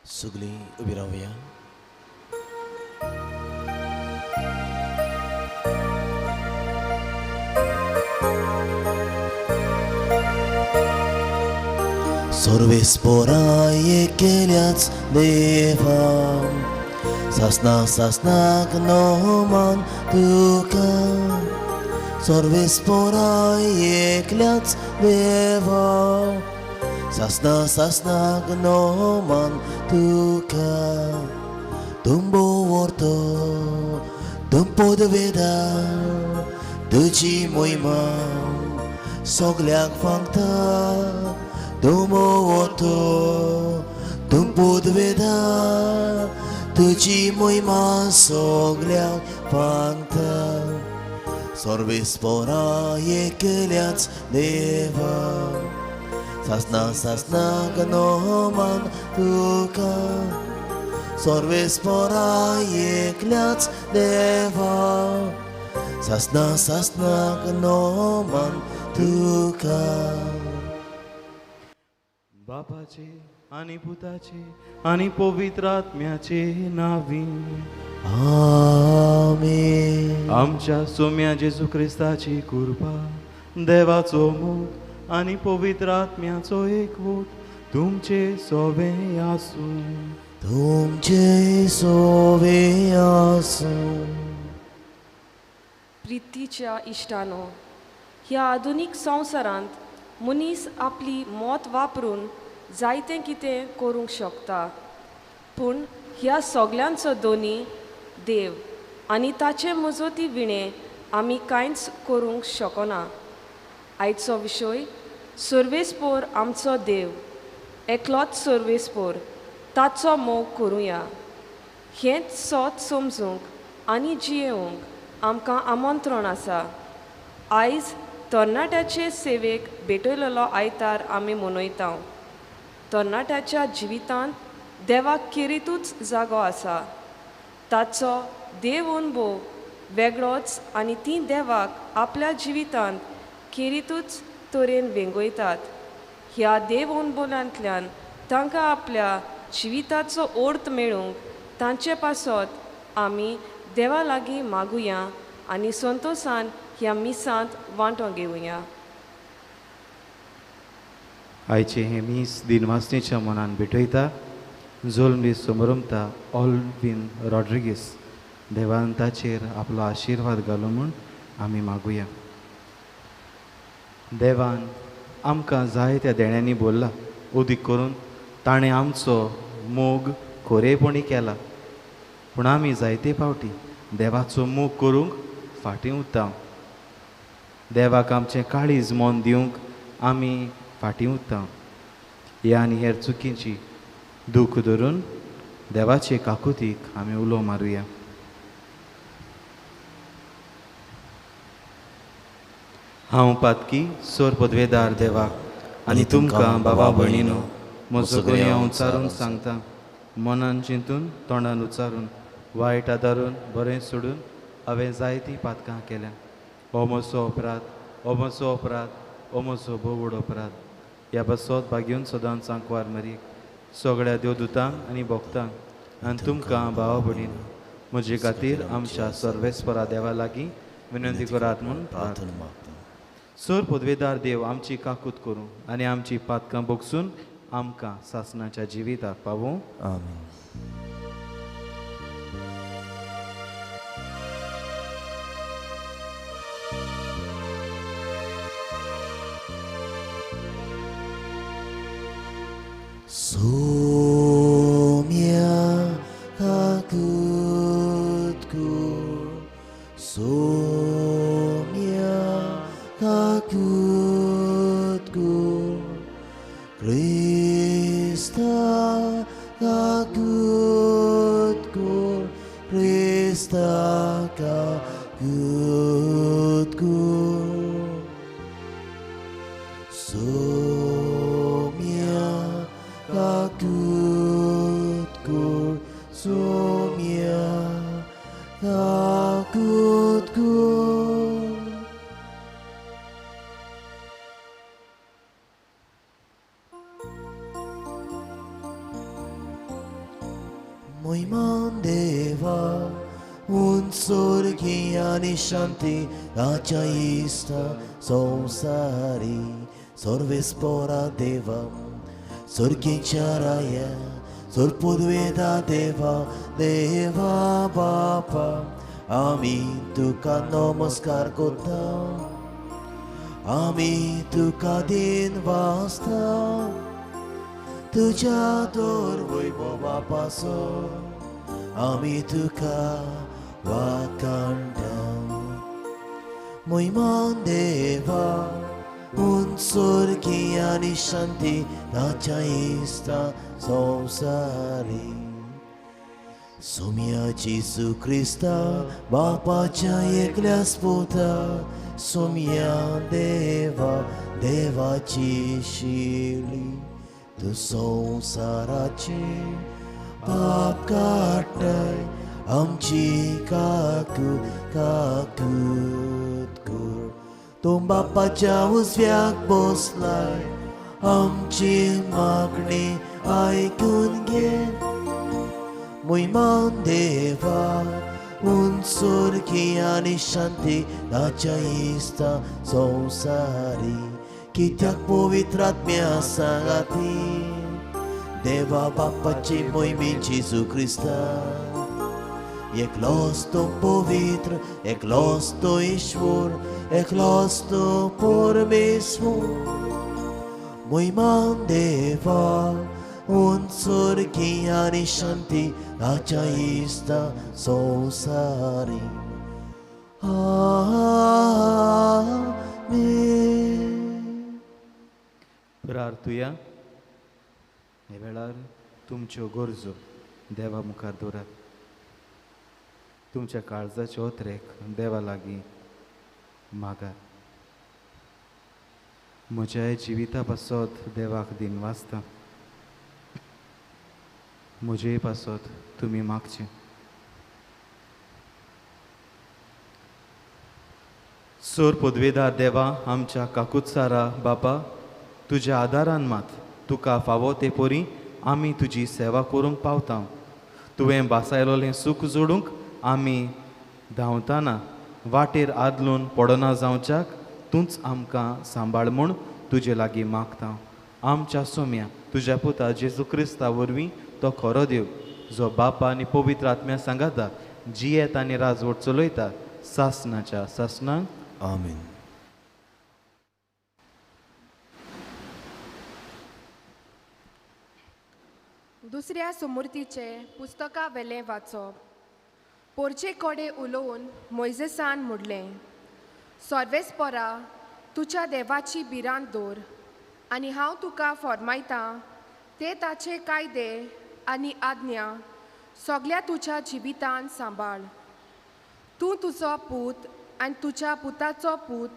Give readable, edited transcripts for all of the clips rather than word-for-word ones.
सगळीं उबी रावया. सर्वेस्पोरा एकल्याच देवा, सासना सासनाक नोमान तुका. सर्वेस्पोरा एकल्याच देवा, सासना सासनाक नोमान तुका. तुंबो वर्तो तुंपो वेदा, तुजी मोहिमा सगल्याक फांगता. तुंबो वर्तो तुंपो वेदा, तुजी मोहिमा सगल्याक फांगता. सर्वेस्पोरा एकल्याच देवा, सासना सासनाक नोमान तुका. सर्वेस्पोरा एकल्याच देवा, सासना सासनाक नोमान तुका. बापाचे आनी पुताचे आनी पवित्र आत्म्याचे नावी. आमेन. आमच्या सोम्या जेजू क्रिस्ताची कृपा, देवाचो मोग आनी पवित्र आत्म्याचो एकवट तुमचे सोवे आसूं. तुमचे सोवे आसूं. प्रितीच्या इश्टानो, ह्या आधुनीक संवसारांत मनीस आपली मत वापरून जायतें कितें करूंक शकता, पूण ह्या सगल्यांचो दोनी देव आनी ताचे मजती विणें आमी कांयच करूंक शकना. आयचो विशय सर्वेस्पोर आमचो देव एकलोच सर्वेस्पोर, ताचो मोग करुया. हेंच सत समजूंक आनी जियेवंक आमकां आमंत्रण आसा. आयज तरणाट्याचे सेवेक भेटयलेलो आयतार आमी मनयता. तरणाट्याच्या जिवितांत देवाक खेरीतूच जागो आसा. ताचो देव अणभव वेगळोच आनी तीं देवाक आपल्या जिवितांत खेरीतूच तरेन वेंगयतात. ह्या देव अणभवांतल्यान तांकां आपल्या जिविताचो अर्थ मेळूंक तांचे पासत आमी देवा लागीं मागुया आनी संतोशान ह्या मिसांत वांटो घेवया. आयचें हें मीस दिनवासनेच्या मनान भेटयता जोल्मी समरमता ऑलवीन रॉड्रिगीस. देवान ताचेर आपलो आशिर्वाद घालूं म्हूण आमी मागुया. देवान आमकां जाय त्या देण्यांनी बोल्ला, उदीक करून ताणें आमचो मोग खोरेपणी केला, पूण आमी जायते फावटी देवाचो मोग करूंक फाटीं उरता. देवाक आमचें काळीज मन दिवंक आमी फाटीं उरता. ह्या आनी हेर चुकींची दूख धरून देवाचे काकुतीक आमी उलो मारुया. हांव पातकी सोर पदवेदार देवाक आनी तुमकां बाबा भयणीनो म्हजो गुन्यांव उच्चारून सांगता. मनान चिंतून तोंडान उच्चारून वायट आदारून बरें सोडून हांवें जायतीं पातकां केल्या. हो म्हजो अपराध, हो म्हजो अपराध, हो म्हजो भोव अपराध. ह्या पासत भाग्यून सदांच सांकवार मरीक सगळ्या देवदूतांक आनी भक्तांक आनी तुमकां भावा भयणीनो म्हजे खातीर आमच्या सर्वेस्परा देवा लागीं विनंती करात म्हूण प्रार्थना मागता. सर पदवेदार देव आमची काकूत करूं आनी आमची पातकां भोगसून आमकां सासणाच्या जिविताक पावूं. आमेन. सोम्या काकूत कर, सोम्या काकूत कर, क्रिस्ता काकूत कर, क्रिस्ता काकूत कर. सोम्या काकूत कर, सोम्या काकूत कर. मोहिमान देवा उंच आनी शांती ताच्या इश्टा संवसारी सर्वेस्पोरा देवा स्वर्गीच्या राया सोरपुदवेदा देवा देवा बापा आमी तुका नमस्कार करता आमी तुका दिन वाचता तुज्या दर वैभवा पासो आमी तुका वाखाणटा. मोहिमान देवा उंच आनी शांती ताच्या इश्टा संवसारी सोम्या जेजू क्रिस्ता बापाच्या एकल्या स्पुता सोम्या देवा देवाची शिली तूं संवसाराची पाप काडटाय आमची काकूत काकूत कर. तूं बापाच्या उजव्याक बसलाय आमची मागणी आयकून घे. मोहिमान देवा उंच आनी शांती ताच्या इश्टा संवसारी कित्याक पवित्र आत्म्या सांगाती देवा बापाची मोहिमे जेजू क्रिस्ता. एकलोच तो पवित्र एकलोच तो ईश्वर एकलोच तो परमेश्वर. मोहिमान देवा उंच आनी शांती ताच्या इश्टा संवसारी. आमेन. प्रार्थुया. हे वेळार तुमच्यो गरजो देवा मुखार दवरात. तुमच्या काळजाचे ओतरेक देवा लागीं मागात. म्हज्या जिविता पासत देवाक दिन वाचता म्हजे पासत तुमी मागचे. सोर पदवेदार देवा आमच्या काकुत्सारा बापा तुज्या आदारान मात तुका फावो ते परी आमी तुजी सेवा करूंक पावता. तुवें बासायलोलें सूख जोडूंक आमी धांवतना वाटेर आदलून पडना जावच्याक तूंच आमकां सांबाळ म्हूण तुजे लागीं मागता. आमच्या सोम्या तुज्या पुता जेजू क्रिस्ता वरवीं तो खरो देव जो बापा आनी पवित्र आत्म्या सांगाता जियेत आनी राजवट चलयता सासनाच्या सासनाक. आमेन. दुसऱ्या सुमुर्तीचे पुस्तका वेलें वाचप. पोरचे कडे उलोवन मोयजेसान म्हणलें, सर्वेस्पोरा तुज्या देवाची भिरांत दवर आनी हांव तुका फॉर्मायतां ते ताचे कायदे आनी आज्ञा सगल्या तुज्या जिवितान सांबाळ. तूं तुजो पूत आनी तुज्या पुताचो पूत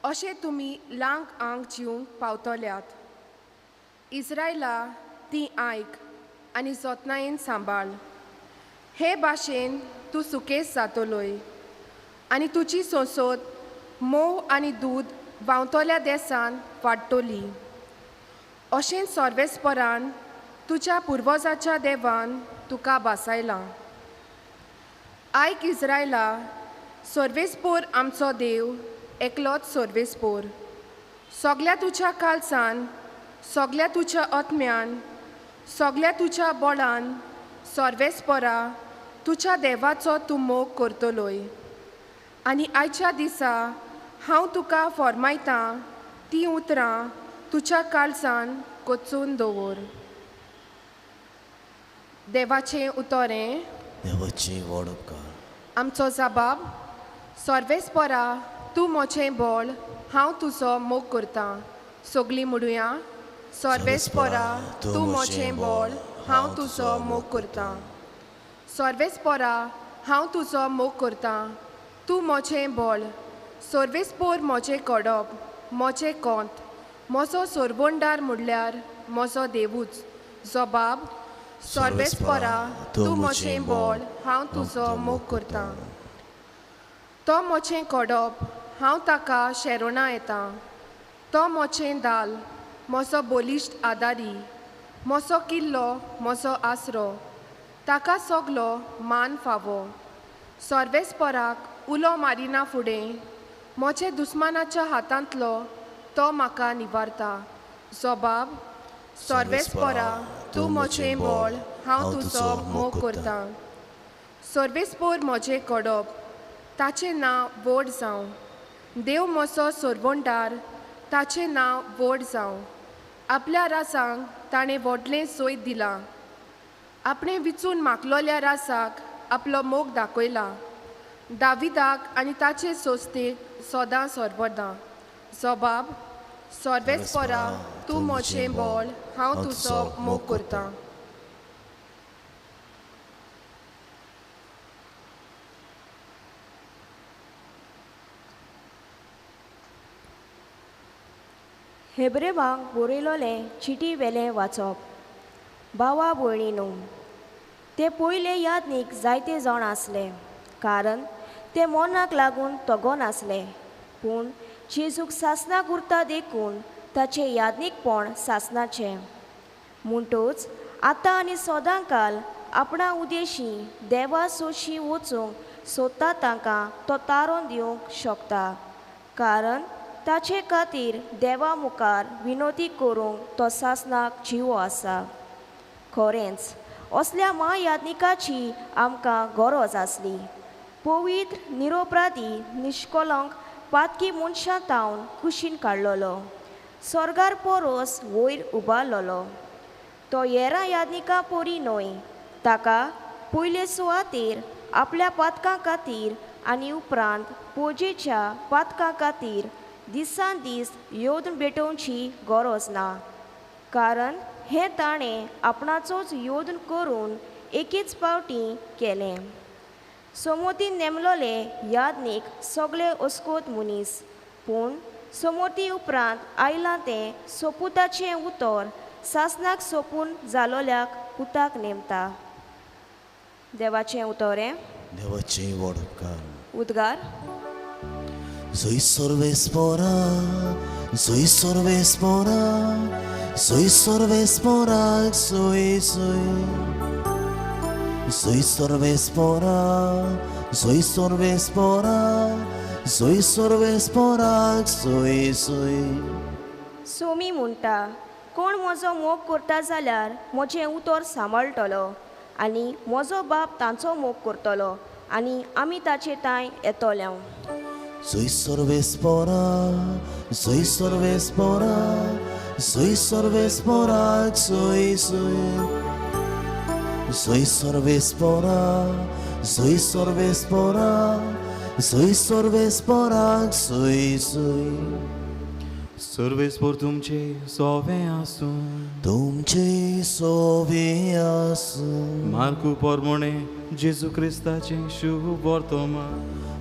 अशें तुमी लांग आंग जिवंक पावतल्यात. इस्रायला ती आयक आनी जतनायेन सांबाळ. हे भाशेन तूं सुकेस जातलोय आनी तुजी संसद मोव आनी दूद व्हांवतल्या देसान वाडटली. अशें सर्वेस्परान तुज्या पुर्वजाच्या देवान तुका बासायलां. आयक इस्रायला, सर्वेस्पोर आमचो देव एकलोच सर्वेस्पोर. सगल्या तुज्या काळजान, सगल्या तुज्या आत्म्यान, सगल्या तुज्या बळान सर्वेस्पोरा तुज्या देवाचो तूं मोग करतलोय. आनी आयच्या दिसा हांव तुका फॉर्मायतां तीं उतरां तुज्या काळजान कोचून दवर. देवाचें उतरें देवाचें व्हड उपकार. आमचो जबाब, सर्वेस्पोरा तूं म्हजें बळ, हांव तुजो मोग करतां. सगलीं म्हणुया, सर्वेस्पोरा तूं म्हजें बळ, हांव तुजो मोग करतां. सर्वेस्पोरा हांव तुजो मोग करतां, तूं म्हजें बळ. सर्वेस्पोर म्हजें कडप, म्हजें कोंत, म्हजो सोरबोंडार म्हणल्यार म्हजो देवूच. जबाब, सर्वेस्पोरा तूं म्हजें बळ, हांव तुजो मोग करतां. तो म्हजें कडप, हांव ताका शेरोणा येता. तो म्हजें दाल, म्हजो बलिश्ट आदारी, म्हजो किल्लो, म्हजो आसरो. ताका सगलो मान फावो. सर्वेस्पराक उलो मारिना फुडें म्हजे दुस्मानाच्या हातांतलो तो म्हाका निवारता. जबाब सर्वेस्परा तूं म्हजें बळ, हांव तुजो मोग करतां. सर्वेस्पोर म्हजें कडप, ताचें नांव व्हड जावं. देव म्हजो सरवणदार, ताचें नांव व्हड जावं. आपल्या राजांक ताणें व्हडलें जैत दिलां. आपणें विचून मागलोल्या राजाक आपलो मोग दाखयला. दाविदाक आनी ताचे सोस्तेक सदां सर्वदां. जबाब सर्वेस्परा तूं म्हजें बळ, हांव तुजो मोग करतां. हेब्रेवांक बरयलोलें चिटी वेलें वाचप. भावा भयणीनू, ते पयले यादनीक जायते जाण आसले, कारण ते मरणाक लागून तगो नासले, पूण जेजूक सासणाक उरता देखून ताचें यादनीकपण सासणाचें. म्हणटच आतां आनी सदां काल आपणा उदेशी देवा सोशी वचूंक सोदता तांकां तो तारोन दिवंक शकता, कारण ताचे खातीर देवा मुखार विनोती करूंक तो सासणाक जिवो आसा. खरेंच असल्या म्हायादनिकाची आमकां गरज आसली. पवित्र निरोपराधी निश्कलंक पातकी मनशां तावन कुशीन काडलेलो, स्वर्गार पोरोस वयर उबारलेलो. तो येरां यादनिकां परी न्हय, ताका पयले सुवातेर आपल्या पातकां खातीर आनी उपरांत पोजेच्या पातकां खातीर दिसान दीस योदून भेटोवची गरज ना, कारण हें ताणें आपणाचोच योदून करून एकेच पावटी केलें. सोमोतीन नेमलोले यादनीक सगळे अस्कोत मनीस, पूण सोमोती उपरांत आयलां तें सोपुताचें उतर सासणाक सोपून जालोल्याक पुताक नेमता. देवाचें उतर हें. देवाचें व्हड उपकार. उद्गार. Soy सर्वेस्पोरा, soy सर्वेस्पोरा, soy सर्वेस्पोरा, soy soy. Soy सर्वेस्पोरा, soy सर्वेस्पोरा, soy सर्वेस्पोरा, soy soy. Somi म्हणटा, कोण म्हजो मोग करता जाल्यार म्हजें उतर सांबाळटलो आनी म्हजो बाप तांचो मोग करतलो आनी आमी ताचे तांय येतले. Soy सर्वेस्पोरा, soy सर्वेस्पोरा, soy सर्वेस्पोरा, soy soy. Soy सर्वेस्पोरा, soy सर्वेस्पोरा, soy सर्वेस्पोरा, soy soy. सर्वेस्पोर तुमचे सोवे आसूं. तुमचे सोवे आसूं. मार्कू पोरमोणे जेजू क्रिस्ताचें शुभ वर्तमान.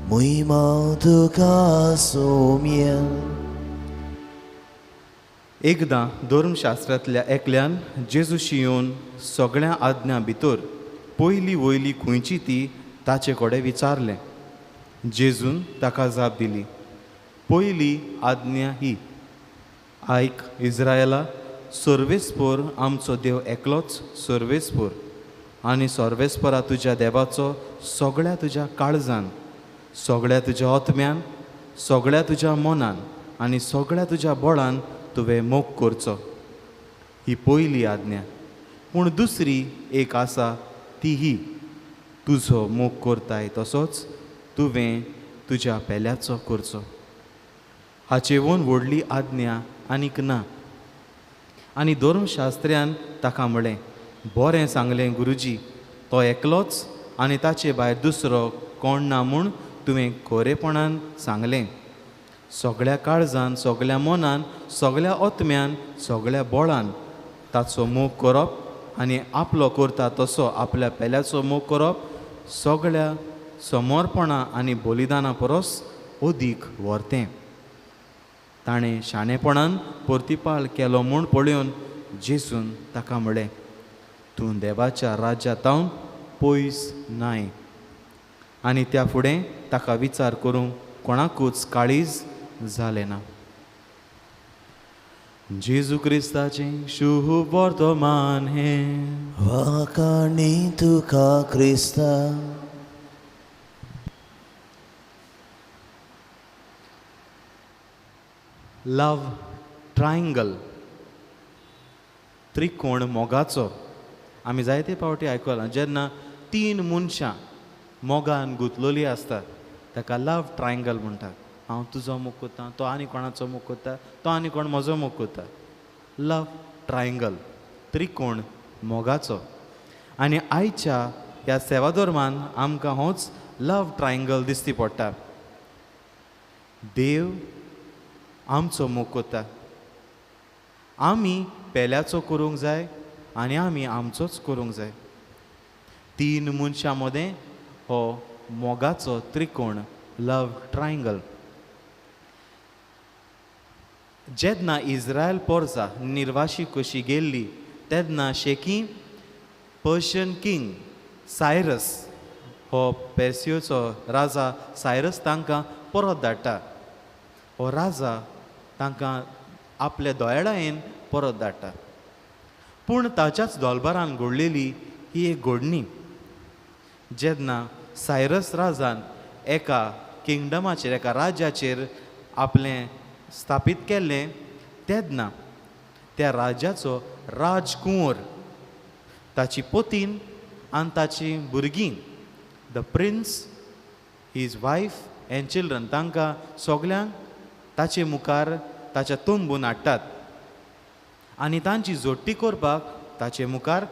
महिमा तुका सोम्या. एकदां धर्मशास्त्रांतल्या एकल्यान जेजूशी येवन सगळ्या आज्ञां भितर पयली वयली खंयची ती ताचे कडेन विचारलें. जेजून ताका जाप दिली, पयली आज्ञा ही, आयक इज्रायला, सर्वेस्पोर आमचो देव एकलोच सर्वेस्पोर, आनी सर्वेस्पोरा तुज्या देवाचो सगळ्या तुज्या काळजान, सगळ्या तुज्या आत्म्यान, सगळ्या तुज्या मनान आनी सगळ्या तुज्या बळान तुवें मोग करचो. ही पयली आज्ञा. पूण दुसरी एक आसा ती ही, तुजो मोग करताय तसोच तुवें तुज्या पेल्याचो करचो. हाचेवून व्हडली आज्ञा आनीक ना. आनी धर्मशास्त्र्यान ताका म्हळें, बरें सांगलें गुरुजी, तो एकलोच आनी ताचे भायर दुसरो कोण ना म्हूण तुवें खरेपणान सांगलें. सगळ्या काळजान, सगळ्या मनान, सगळ्या आत्म्यान, सगळ्या बळान ताचो मोग करप आनी आपलो करता तसो आपल्या पेल्याचो मोग करप सगळ्या समर्पणा आनी बलिदाना परस अदीक व्हरतें. ताणें शाणेपणान प्रतिपाल केलो म्हूण पळोवन जेजून ताका म्हळें, तूं देवाच्या राज्यांतावन पयस नाय. आनी त्या फुडें ताका विचार करूंक कोणाकूच काळीज जालें ना. जेजू क्रिस्ताचें शुभ वर्तमान हें. वाखाणी तुका क्रिस्ता. लव ट्रायंगल, त्रिकोण मोगाचो आमी जायते फावटी आयकलां. जेन्ना तीन मनशां मोगान गुंतलेली आसता ताका लव ट्रायंगल म्हणटात. हांव तुजो मोग करता, तो आनी कोणाचो मोग करता, तो आनी कोण म्हजो मोग करता. लव ट्रायंगल, त्रिकोण मोगाचो. आनी आयच्या ह्या सेवाधर्मान आमकां होच लव ट्रायंगल दिसती पडटा. देव आमचो मोग करता, आमी पेल्याचो करूंक जाय आनी आमी आमचोच करूंक जाय. तीन मनशां मदें हो मोगाचो त्रिकोण, लव ट्रायंगल. जेन्ना इस्रायल पोरसा निर्वाशी कशी गेल्ली तेन्ना शेकी पर्शियन किंग सायरस हो पेर्सियोचो राजा सायरस तांकां परत धाडटा. हो राजा तांकां आपल्या दोयाळायेन परत धाडटा. पूण ताच्याच दोलबारान घडलेली ही एक घडणी. जेन्ना सायरस राजान एका किंगडमाचेर, एका राज्याचेर आपलें स्थापीत केल्लें तेन्ना त्या राज्याचो राजकुंवर, ताची पतीन आनी ताची भुरगीं, the prince, his wife and children, तांकां सगल्यांक ताचे मुखार ताच्या तंबून हाडटात आनी तांची जोडटी करपाक ताचे मुखार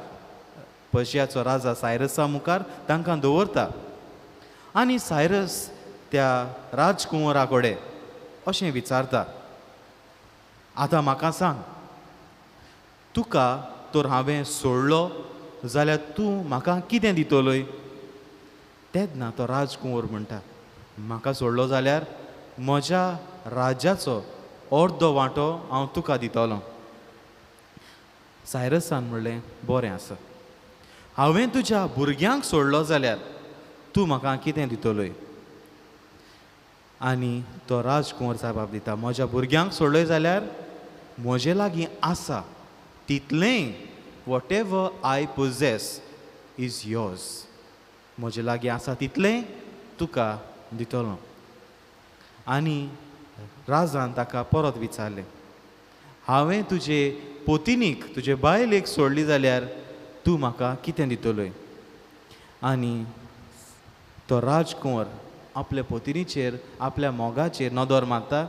पर्शियाचो राजा सायरसा मुखार तांकां दवरता. आनी सायरस त्या राजकुंवरा कडेन अशें विचारता, आतां म्हाका सांग, तुका तर हांवें सोडलो जाल्यार तूं म्हाका कितें दितलोय? तेन्ना तो राजकुंवर म्हणटा, म्हाका सोडलो जाल्यार म्हज्या राज्याचो अर्दो वांटो हांव तुका दितलो. सायरसान म्हणलें, बरें आसा, हांवें तुज्या भुरग्यांक सोडलो जाल्यार तूं म्हाका कितें दितलोय? आनी तो राजकुंवर जबाब दिता, म्हज्या भुरग्यांक सोडलोय जाल्यार म्हजे लागीं आसा तितलेंय, whatever I possess is yours, म्हजे लागीं आसा तितलें तुका दितलो. आनी राजान ताका परत विचारलें, हांवें तुजे पोतिनीक, तुजे बायलेक सोडली जाल्यार तूं म्हाका कितें दितलोय? आनी तो राजकुंवर आपल्या पोतिनीचेर, आपल्या मोगाचेर नदर मारता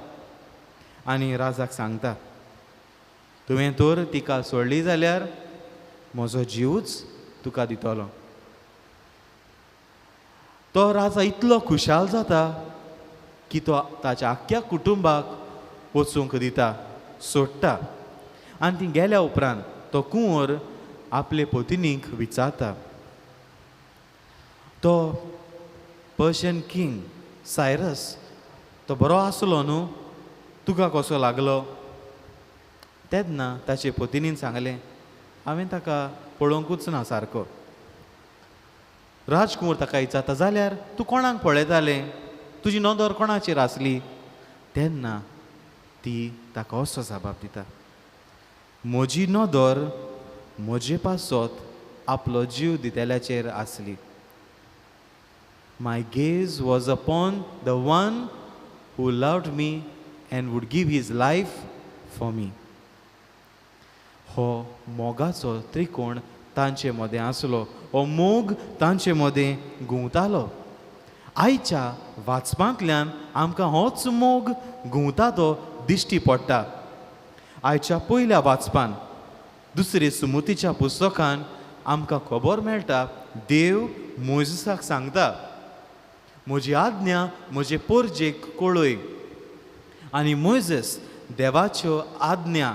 आनी राजाक सांगता, तुवें तर तिका सोडली जाल्यार म्हजो जिवूच तुका दितलो. तो राजा इतलो खुशाल जाता की तो ताच्या आख्ख्या कुटुंबाक वचूंक दिता, सोडटा. आनी ती गेल्या उपरांत तो कुंवर आपले पोतिनीक विचारता. तो पर्शियन किंग सायरस तो बरो आसलो न्हू, तुका कसो लागलो? तेन्ना ताचे पोतिनीन सांगलें, हांवें ताका पळोवंकूच ना सारको. राजकुंवर ताका विचारता, जाल्यार तूं कोणाक पळयतालें, तुजी नदर कोणाचेर आसली? तेन्ना ती ताका असो जबाब दिता, म्हजी नदर म्हजे पासत आपलो जीव दितल्याचेर आसली. My gaze was upon the one who loved me and would give his life for me. हो मोगाचो त्रिकोण तांचे मदें आसलो, हो मोग तांचे मदें घुंवतालो. आयच्या वाचपांतल्यान आमकां होच मोग घुंवता तो दिश्टी पडटा. आयच्या पयल्या वाचपान, दुसरे सुमतीच्या पुस्तकान आमकां खबर मेळटा, देव मोयजेसाक सांगता, म्हजी आज्ञा म्हजे पोरजेक कळय. आनी मोयजेस देवाच्यो आज्ञा,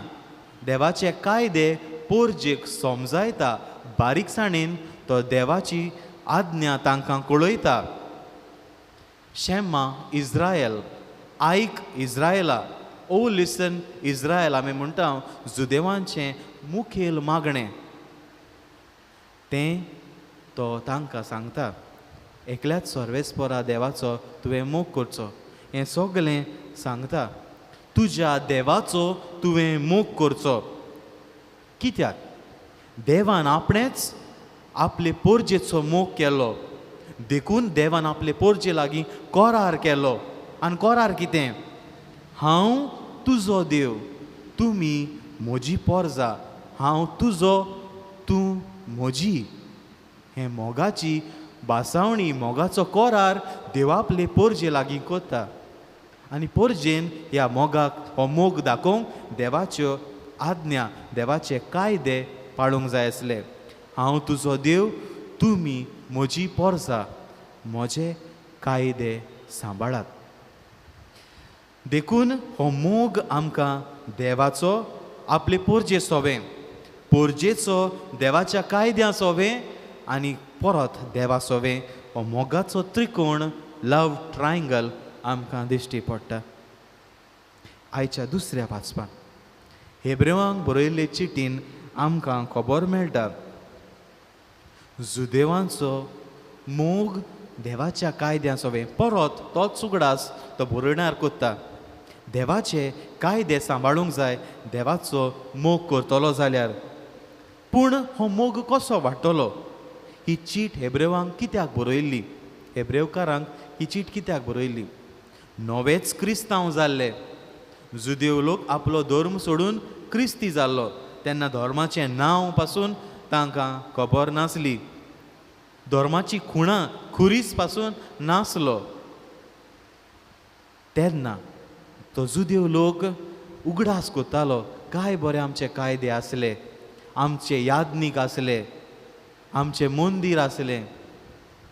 देवाचे कायदे पोरजेक समजायता, बारीकसाणेन तो देवाची आज्ञा तांकां कळयता. शेमा इस्रायल, आयक इस्रायला, ओ लिसन इस्रायल, आमी म्हणटा जुदेवांचें मुखेल मागणें तें तो तांकां सांगता. एकल्याच सर्वेस्परा देवाचो तुवें मोग करचो, हें सगलें सांगता. तुज्या देवाचो तुवें मोग करचो. कित्याक? देवान आपणेच आपले पोरजेचो मोग केलो, देखून देवान आपले पोरजे लागीं करार केलो. आनी करार कितें? हांव तुजो देव, तुमी म्हजी पोरजा, हांव तुजो, तूं म्हजी. हें मोगाची भासावणी, मोगाचो करार देव आपले पोरजे लागीं करता. आनी पोरजेन ह्या मोगाक, हो मोग दाखोवंक देवाच्यो आज्ञा, देवाचे कायदे पाळूंक जाय आसले. हांव तुजो देव, तुमी म्हजी पोरजा, म्हजे कायदे सांबाळात. देखून हो मोग आमकां देवाचो आपले पोरजे सोवें, पोरजेचो देवाच्या कायद्या सोवें आनी परत देवा सोवें, हो मोगाचो त्रिकोण, लव ट्रायंगल आमकां दिश्टी पडटा. आयच्या दुसऱ्या वाचपान हेब्रेवांक बरयल्ले चिटीन आमकां खबर मेळटा, जुदेवांचो मोग देवाच्या कायद्या सोवें. परत तोच उगडास तो बरयणार कोत्ता, देवाचे कायदे सांबाळूंक जाय देवाचो मोग करतलो जाल्यार. पूण हो मोग कसो वाडटलो? ही चीट हेब्रेवांक कित्याक बरयल्ली? हेब्रेवकारांक ही चीट कित्याक बरयल्ली? नवेच क्रिस्तांव जाल्ले जुदेव लोक आपलो धर्म सोडून क्रिस्ती जाल्लो, तेन्ना धर्माचें नांव पासून तांकां खबर नासली, धर्माची खुणां खुरीस पासून नासलो. तेन्ना तो जुदेव लोक उगडास कोत्तालो, काय बरें आमचे कायदे आसले, आमचे याज्ञीक आसले, आमचें मंदीर आसलें,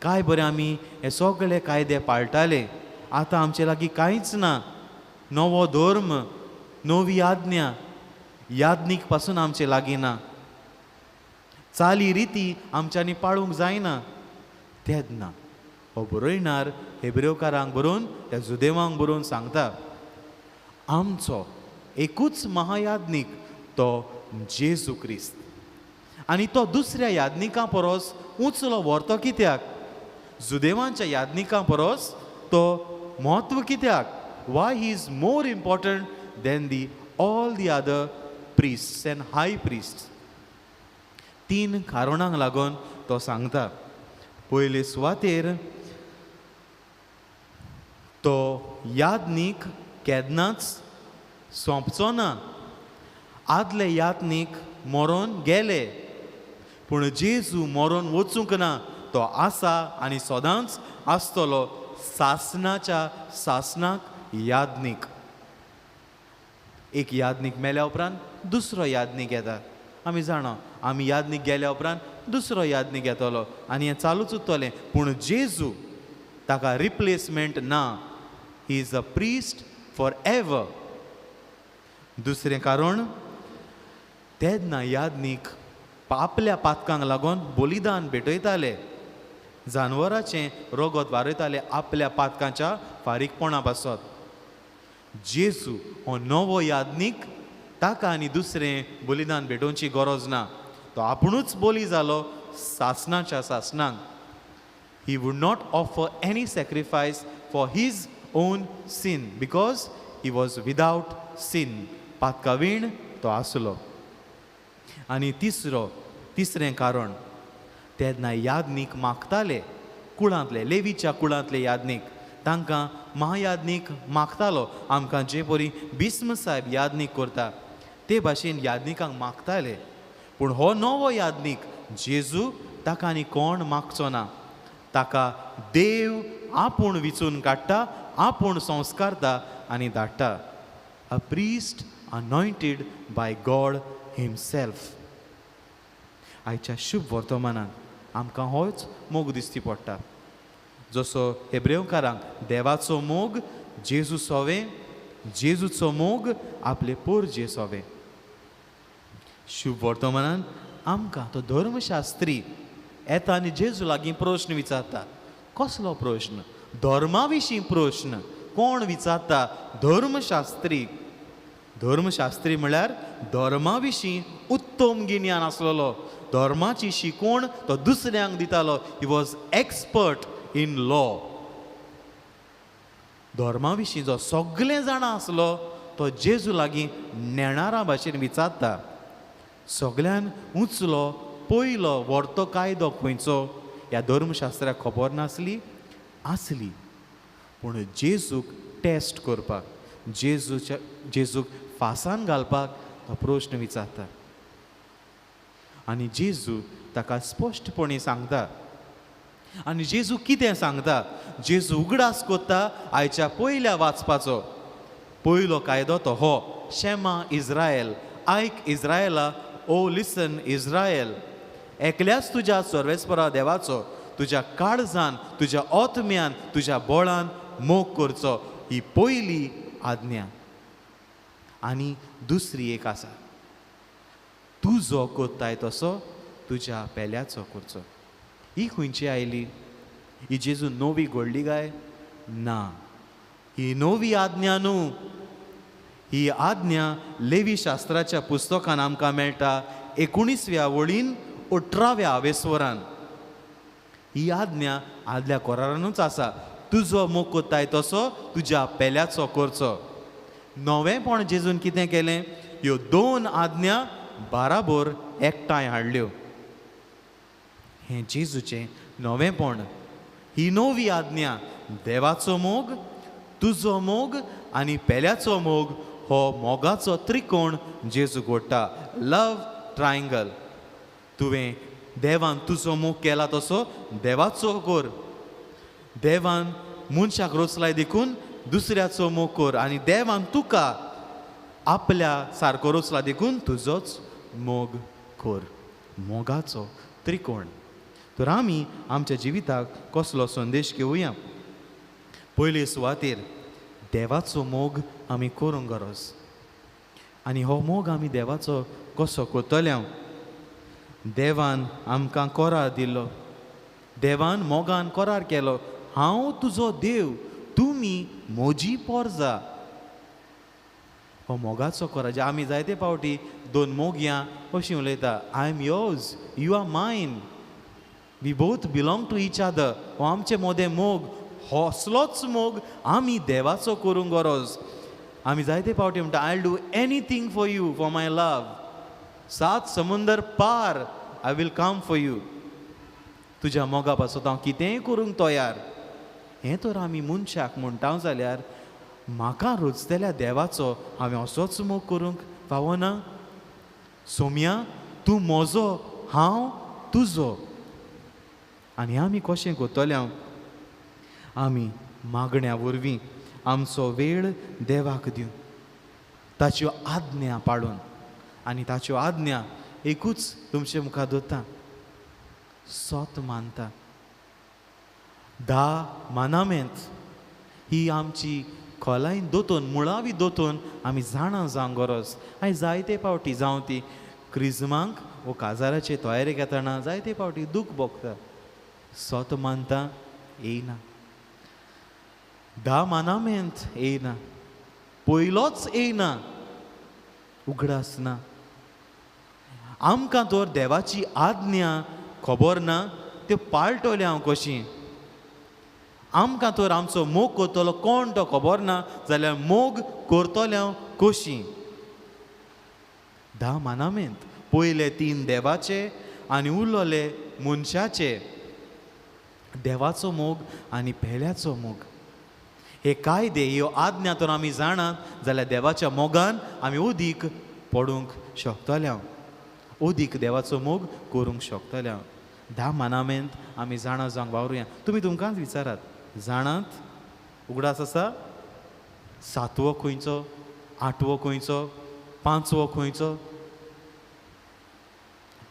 काय बरें आमी हे सगळे कायदे पाळटाले, आतां आमचे लागीं कांयच ना. नवो धर्म, नवी आज्ञा, याज्ञीक पासून आमचे लागीं ना, चाली रिती आमच्यांनी पाळूंक जायना. तेन्ना हो बरयणार हेब्रेवकारांक बरोवन, त्या जुदेवांक बरोवन सांगता, आमचो एकूच महायाज्ञीक तो जेजू क्रिस्त, आनी तो दुसऱ्या याज्ञिकां परस उंचलो व्हरतो. कित्याक? जुदेवांच्या याज्ञिकां परस तो म्हत्व कित्याक? Why he is more important than the all the other priests and high priests? तीन कारणांक लागून तो सांगता. पयले सुवातेर तो याज्ञीक केन्नाच सोंपचो ना. आदले याज्ञीक मरोन गेले, पूण जेजू मरोन वचूंक ना, तो आसा आनी सदांच आसतलो सासनाच्या सासनाक याज्ञीक. एक याज्ञीक मेल्या उपरांत दुसरो याज्ञीक येता, आमी जाणा, आमी याज्ञीक गेल्या उपरांत दुसरो याज्ञीक येतलो आनी हें चालूच उरतलें. पूण जेजू ताका रिप्लेसमेंट ना, he is a priest for ever. दुसरें कारण, तेन्ना याज्ञीक आपल्या पातकांक लागून बलिदान भेटयताले, जानवराचें रगत वारयताले आपल्या पातकांच्या फारीकपणा पासत. जेजू हो नवो याज्ञीक, ताका आनी दुसरें बलिदान भेटोवची गरज ना, तो आपुणूच बली जालो सासनाच्या सासनाक. He would not offer any sacrifice for his own sin because he was without sin. पातकावीण तो आसलो. आनी तिसरें कारण, तेन्ना याज्ञीक मागताले, कुळांतले, लेवीच्या कुळांतले याज्ञीक, तांकां महायाज्ञीक मागतालो. आमकां जे परी भीष्म साहेब याज्ञीक करता ते भाशेन याज्ञिकांक मागताले. पूण हो नवो याज्ञीक जेजू, ताका आनी कोण मागचो ना, ताका देव आपूण विचून काडटा, आपूण संस्कारता आनी धाडटा. A priest anointed by God himself. आयच्या शुभ वर्तमानान आमकां होच मोग दिश्टी पडटा, जसो हेब्रेवकारांक देवाचो मोग जेजू सोवें, जेजूचो मोग आपले पोरजे सोवें. शुभ वर्तमानान आमकां तो धर्मशास्त्री येता आनी जेजू लागीं प्रश्न विचारता. कसलो प्रश्न? धर्मा विशीं प्रश्न. कोण विचारता? धर्मशास्त्री. धर्मशास्त्री म्हळ्यार धर्मा विशीं उत्तम गिन्यान आसलेलो, धर्माची शिकवण तो दुसऱ्यांक दितालो. He was expert in law. धर्मा विशीं जो सगळें जाणा आसलो तो जेजू लागीं नेणारा भाशेन विचारता, सगल्यान उंचलो पयलो व्हडतो कायदो खंयचो? ह्या धर्मशास्त्राक खबर नासली आसली, पूण जेजूक टेस्ट करपाक, जेजूक फासान घालपाक तो प्रश्न विचारता. आनी जेजू ताका स्पश्टपणी सांगता. आनी जेजू कितें सांगता? जेजू उगडास कोत्ता आयच्या पयल्या वाचपाचो. पयलो कायदो तो हो, शेमा इज्रायल, आयक इज्रायला, ओ लिसन इज्रायल, एकल्याच तुज्या सर्वेस्परा देवाचो तुज्या काळजान, तुज्या आत्म्यान, तुज्या बळान मोग करचो. ही पयली आज्ञा. आनी दुसरी एक आसा, तुजो कोत्ताय तसो तुज्या पेल्याचो करचो. ही खंयची आयली? ही जेजू नवी घडली काय ना? ही नवी आज्ञा न्हू. ही आज्ञा लेवी शास्त्राच्या पुस्तकान आमकां मेळटा 19व्या वळीन 18व्या आवेस्वरान. ही आज्ञा आदल्या कोरारानूच आसा, तुजो मोग कोत्ताय तसो तुज्या पेल्याचो करचो. नवेंपण जेजून कितें केलें? ह्यो दोन आज्ञा बाराबोर एकठांय हाडल्यो. हें जेजूचें नवेंपण. ही नवी आज्ञा देवाचो मोग, तुजो मोग आनी पेल्याचो मोग, हो मोगाचो त्रिकोण जेजू घोडटा, लव ट्रायंगल. तुवें देवान तुजो मोग केला तसो देवाचो कर, देवान मनशाक रोचलाय देखून दुसऱ्याचो मोग कर, आनी देवान तुका आपल्या सारको रोचला देखून तुजोच मोग कर. मोगाचो त्रिकोण. तर आमी आमच्या जिविताक कसलो संदेश घेवया? पयले सुवातेर देवाचो मोग आमी करूंक गरज. आनी हो मोग आमी देवाचो कसो करतले? देवान आमकां करार दिलो, देवान मोगान करार केलो, हांव तुजो देव, तुमी म्हजी पोरजा. हो मोगाचो करार. जे आमी जायते फावटी दोन मोगयां अशीं उलयता, I am yours, you are mine, we both belong to each other. हो आमचे मोदें मोग, असलोच मोग आमी देवाचो करूंक गरज. आमी जायते फावटी म्हणटा, I do anything for you, for my love, सात समुंदर पार I will come for you, तुज्या मोगा पासत हांव कितेंय करूंक तयार. हें तर आमी मनशाक म्हणटा जाल्यार म्हाका रोजतल्या देवाचो हांवें असोच मोग करूंक फावना? सोम्या, तूं म्हजो, हांव तुजो. आनी आमी कशें करतले? आमी मागण्या वरवीं आमचो वेळ देवाक दिवन, ताच्यो आज्ञा पाळून. आनी ताच्यो आज्ञा एकूच तुमचे मुखार दवरता, सोत मानता, 10 मानामेंत. ही आमची खोलायन दोतोन, मुळावी दोतोन आमी जाणा जावंक गरज. आनी जायते फावटी जावं ती क्रिजमांक वो काजाराचे तयारेक येतना जायते फावटी दूख भोगता, सोत मानता येयना, 10 मानामेंत येयना, पयलोच येयना, उगडास ना. आमकां तर देवाची आज्ञा खबर ना, त्यो पाळटले हांव कशी? आमकां तर आमचो मोग करतलो कोण तो खबर ना जाल्यार मोग करतले हांव कशी? 10 मानामेंत पयले 3 देवाचे आनी उरलेले मनशाचे. देवाचो मोग आनी पेल्याचो मोग. हे कायदे, ह्यो आज्ञा तर आमी जाणात जाल्यार देवाच्या मोगान आमी अदीक पडूंक शकतले, अदीक देवाचो मोग करूंक शकतले. 10 मानामेंत आमी जाणा जावंक वावरुया. तुमी तुमकांच विचारात, जाणात उगडास आसा? 7वो खंयचो, 8वो खंयचो, 5वो खंयचो?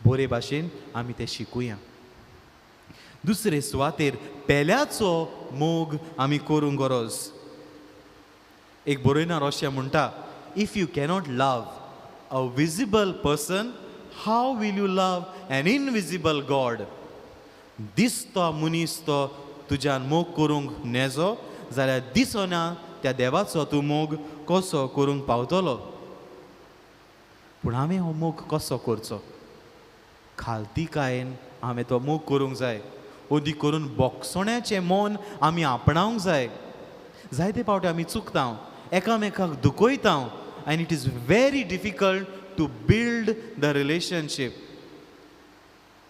बरे भाशेन आमी ते शिकुया. दुसरे सुवातेर पेल्याचो मोग आमी करूंक गरज. एक बरयणार अशें म्हणटा, if you cannot love a visible person, how will you love an invisible God? दिसतो मनीस तो तुज्यान मोग करूंक नेजो जाल्यार दिसना त्या देवाचो तूं मोग कसो करूंक पावतलो? पूण हांवें हो मोग कसो करचो? खालतीकायेन हांवें तो मोग करूंक जाय. अदीक करून बोगसण्याचें मन आमी आपणावंक जाय. जायते फावटी आमी चुकता. एकामेकाक दुखयता आनी it is very difficult to build the relationship.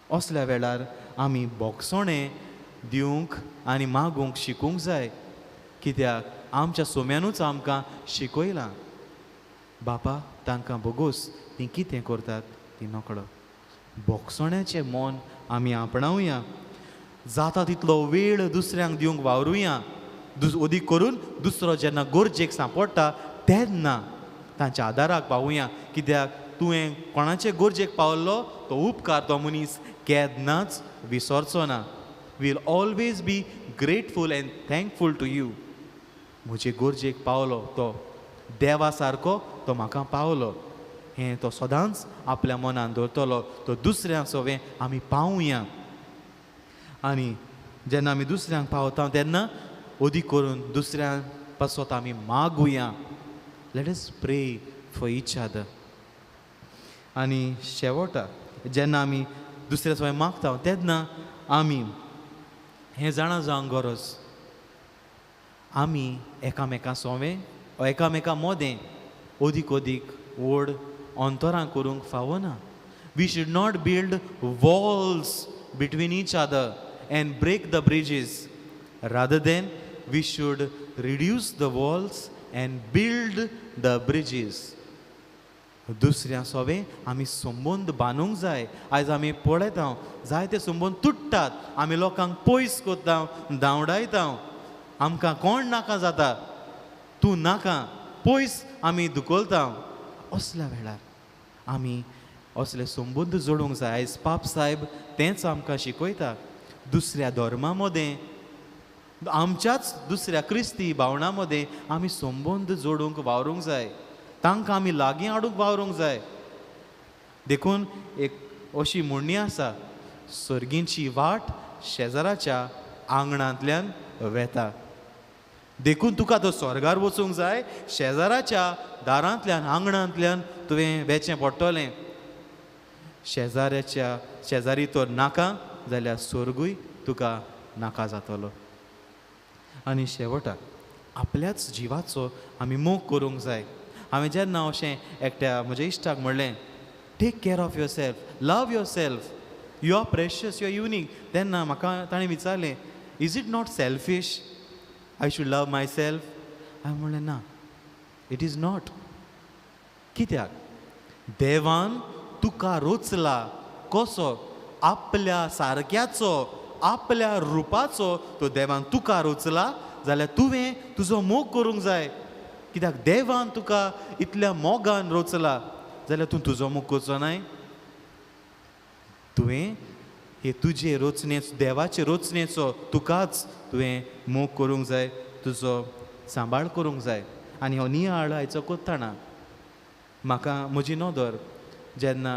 असल्या वेळार आमी बोगसणें दिवंक आनी मागूंक शिकूंक जाय, कित्याक आमच्या सोम्यानूच आमकां शिकयलां. बापा तांकां बोगोस, तीं कितें करतात तीं नकळो. बोगसण्याचें मन आमी आपणावया, जाता तितलो वेळ दुसऱ्यांक दिवंक वावरुया. अदीक करून दुसरो जेन्ना गरजेक सांपडटा तेन्ना तांच्या आदाराक पावुया, कित्याक तुवें कोणाचे गरजेक पावल्लो तो उपकार तो मनीस केन्नाच विसरचो ना. Will always be grateful and thankful to you. म्हजे गरजेक पावलो तो देवा सारको तो म्हाका पावलो, हें तो सदांच आपल्या मनान दवरतलो. तो दुसऱ्या सोवें आमी पावुया आनी जेन्ना आमी दुसऱ्यांक पावता तेन्ना अदीक करून दुसऱ्यां पासत आमी मागुया. Let us pray for each other. आनी शेवटा जेन्ना आमी दुसऱ्या सोवें मागता तेन्ना आमी हें जाणा जावंक गरज, आमी एकामेकां सोवें एकामेकां मोदें अदीक अदीक व्हड अंतरां करूंक फावना. We should not build walls between each other and break the bridges. Rather than we should reduce the walls and build the bridges. दुसऱ्या सोवें आमी संबंद बांदूंक जाय. आयज आमी पळयता जायते संबंद तुट्टात, आमी लोकांक पयस करता, धांवडायता, आमकां कोण नाका जाता, तूं नाका, पयस आमी धुकलता. असल्या वेळार आमी असले संबंद जोडूंक जाय. आयज पाप साहेब तेंच आमकां शिकयता. दुसऱ्या धर्मा मदें, आमच्याच दुसऱ्या क्रिस्ती भावणां मदें आमी संबंद जोडूंक वावरूंक जाय, तांकां आमी लागीं हाडूंक वावरूंक जाय. देखून एक अशी म्हणणी आसा, सर्गींची वाट शेजाराच्या आंगणांतल्यान वेता. देखून तुका तो स्वर्गार वचूंक जाय, शेजाराच्या दारांतल्यान आंगणांतल्यान तुवें वेचें पडटलें. शेजाऱ्याच्या शेजारी तर नाका जाल्यार स्वर्गूय तुका नाका जातलो. आनी शेवटाक आपल्याच जिवाचो आमी मोग करूंक जाय. हांवें जेन्ना अशें एकट्या म्हज्या इश्टाक म्हणलें, take care of yourself, love yourself, you are precious, you are unique, तेन्ना म्हाका ताणें विचारलें, is it not selfish, I should love myself? हांवें म्हणलें ना, it is not. कित्याक देवान तुका रोचला कसो, आपल्या सारक्याचो, आपल्या रुपाचो तो देवान तुका रोचला जाल्यार तुवें तुजो मोग करूंक जाय. कित्याक देवान तुका इतल्या मोगान रोचला जाल्यार तूं तुजो मोग करचो नाय. तुवें हे तुजे रोचणे, देवाचे रोचणेचो तुकाच तुवें मोग करूंक जाय, तुजो सांबाळ करूंक जाय. आनी हो नियाळ आयचो करतना म्हाका म्हजी नदर जेन्ना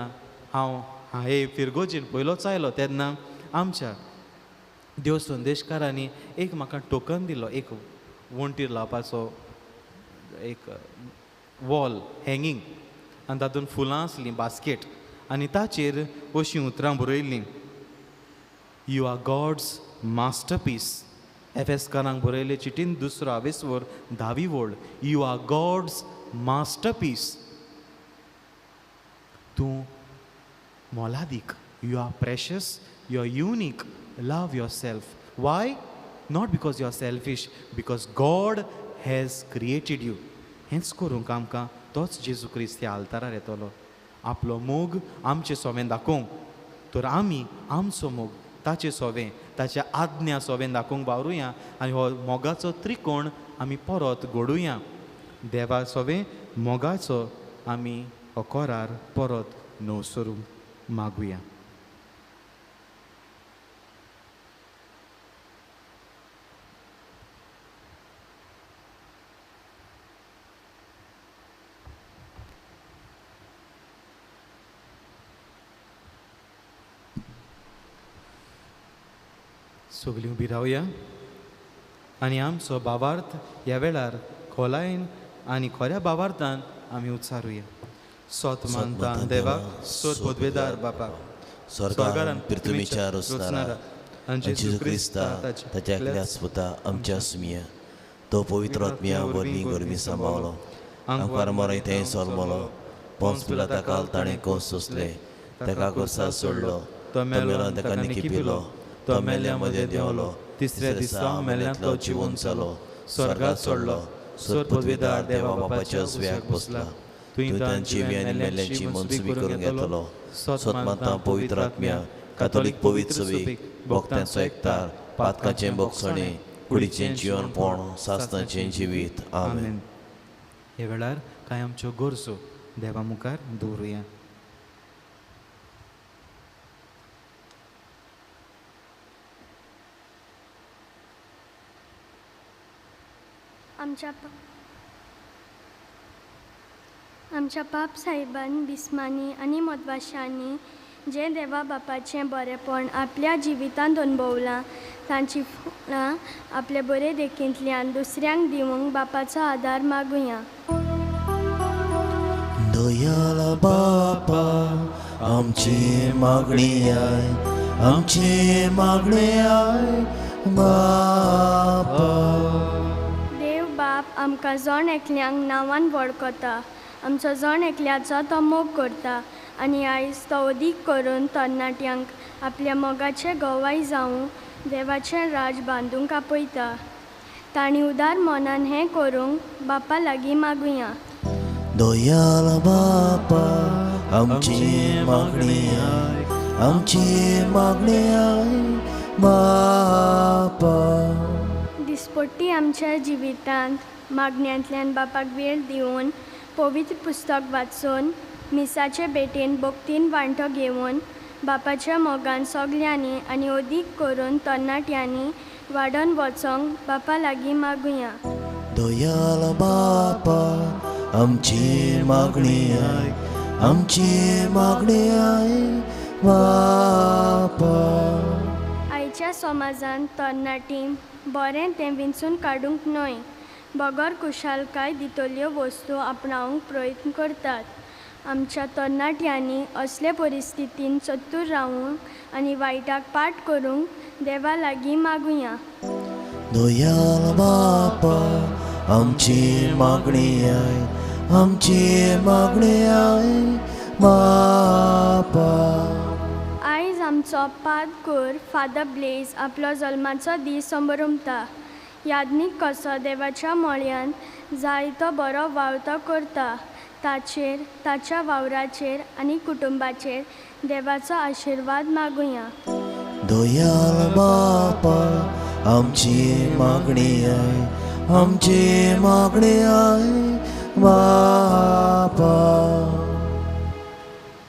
हांव हे फिरगोजीन पयलोच आयलो तेन्ना आमच्या देव संदेशकारांनी एक म्हाका टोकन दिलो, एक वण्टीर लावपाचो एक वॉल हँगींग, आनी तातूंत फुलां आसलीं, बास्केट, आनी ताचेर अशीं उतरां बरयल्लीं, you are God's masterpiece. एफएसकारांक बरयल्ले चिटीन दुसरो आवेसवर 10वी वळ, you are God's masterpiece. तूं मोलादीक, you are precious, you are unique, love yourself. Why? Not because you are selfish, because God has created you. हेंच करूंक आमकां तोच जेजू क्रिस्त ह्या आल्तारार येतलो, आपलो मोग आमचे सोवें दाखोवंक. तर आमी आमचो मोग ताचे सोवें, ताच्या आज्ञा सोवें दाखोवंक वावरुया आनी हो मोगाचो त्रिकोण आमी परत घडुया. देवा सोवें मोगाचो आमी हो करार परत नवसरूंक मागुया. सगलीं उबी रावया आनी आमचो भावार्थ ह्या वेळार खोलायेन आनी खऱ्या भावार्थान आमी उच्चारुया. सोत मानता देवाक, सोत पदवेदार बापाक, स्वर्गार पृथ्वीच्या रोसणारा आनी जेजू क्रिस्ता ताच्या एकल्याच पुता आमच्या सुमिया, तो पवित्र आत्म्या वरवीं गरमी सांबावलो, आंकवार मराय थंय सोलमलो, पोंस पिलाता काल ताणें कोस सोंसले, ताका कोर्सा सोडलो, तो मेलो ताका निकिपिलो, तो मेल्या मदें देंवलो, तिसऱ्या दिसा मेल्यांतलो जिवन जालो, स्वर्गात सोडलो, सोर पदवेदार देवा बापाच्या उजव्याक बसला, तुवें तांची आनी मेल्ल्यांची मनसुबी करून घेतलो, सत मानता पवित्र आत्म्या, कातोलीक पवित्र सभेक, भक्तांचो एकतार, पातकाचें बोगसणें, कुडीचें जिवनपण, सासणाचें जिवीत. आमेन. ह्या वेळार कांय आमच्यो गरजो देवा मुखार दवरुया. आमच्या पाप साहेबान बिस्मांनी आनी मदवाशांनी जें देवा बापाचें बरेंपण आपल्या जिवितांत अणभवलां तांची फळां आपले बरे देखींतल्यान दुसऱ्यांक दिवंक बापाचो आदार मागुया. दयाळ बापा आमची मागणी I, आमची मागणी I बापा. देव बाप आमकां जण एकल्यांक नांवान वळखता, आमचो जण एकल्याचो तो मोग करता आनी आयज तो अदीक करून तरणाट्यांक आपल्या मोगाचे गवाय जावं देवाचें राज बांदूंक आपयता. तांणी उदार मनान हें करूंक बापा लागीं मागुया. दयाळ बापा आमची मागणी I, आमची मागणी I बापा. दिसपट्टी आमच्या जिवितांत मागण्यांतल्यान बापाक वेळ दिवन, पवित्र पुस्तक वाचून, मिसाचे भेटेन भक्तीन वांटो घेवन बापाच्या मोगान सगल्यांनी आनी अदीक करून तरणाट्यांनी वाडोवन वचोंक बापा लागीं मागुया. दयाळ बापा आमची मागणी I, आमची मागणी I बापा. आयच्या समाजांत तरणाटीं बरें तें विंचून काडूंक न्हय, बगर खुशालकाय दितल्यो वस्तू आपणावंक प्रयत्न करतात. आमच्या तरणाट्यांनी असले परिस्थितीन चतूर रावूंक आनी वायटाक पाट करूंक देवा लागीं मागुया. दयाळ बापा आमची मागणी I, आमची मागणी I बापा. आयज आमचो पादकूर फादर ब्लेज आपलो जल्माचो दीस संभ्रमता. याज्ञीक कसो देवाच्या मोळयांत जायतो बरो वावर तो करता, ताचेर, ताच्या वावराचेर आनी कुटुंबाचेर देवाचो आशिर्वाद मागुया. दयाळ बापा आमची मागणी I, आमची मागणी I बापा.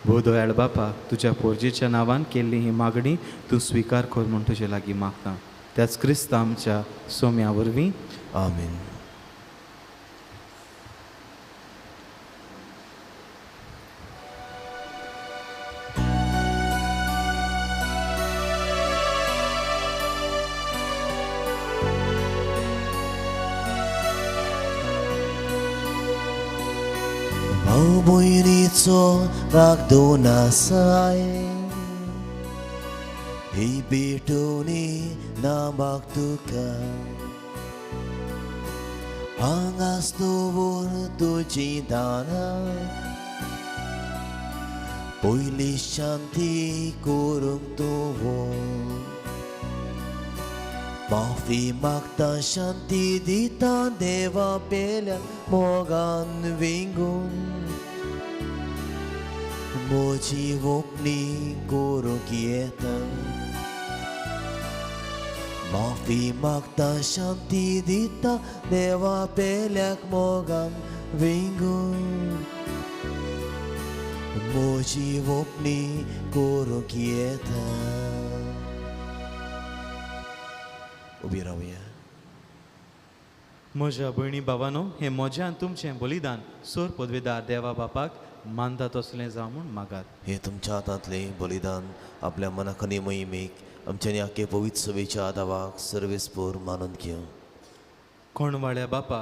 भोव दयाळ बापा, तुज्या पोरजेच्या नांवान केल्ली ही मागणी तूं स्विकार कर म्हूण तुजे लागीं मागता, त्याच क्रिस्त आमच्या सोम्या वरवीं. आमेन. भाव भयणीचो राग दोनासाय, ही भेटवणी ना माग तुका, हांगाच दवर तुजी दानां, पयली शांती करूंक दवर, माफी मागता शांती दिता देवा पेल्या मोगान विंगून, म्हजी वोपणी करूंक येता, माफी मागता शांती दिता देवा पेल्याक मोगान विंगून, म्हजी वोपणी करूंक येता. उबी रावया. म्हज्या भयणी बाबानो, हें म्हजें आनी तुमचें बलिदान सोर पदवेदार देवा बापाक मानता तसलें जावं म्हूण मागात. हें तुमच्या हातांतलें बलिदान आपल्या मनाक आनी मोहिमेक आमच्यानी आख्खे पवित्र सभेच्या आदावाक सर्वेस्पोर मानून घेवं. कोणवाळ्या बापा,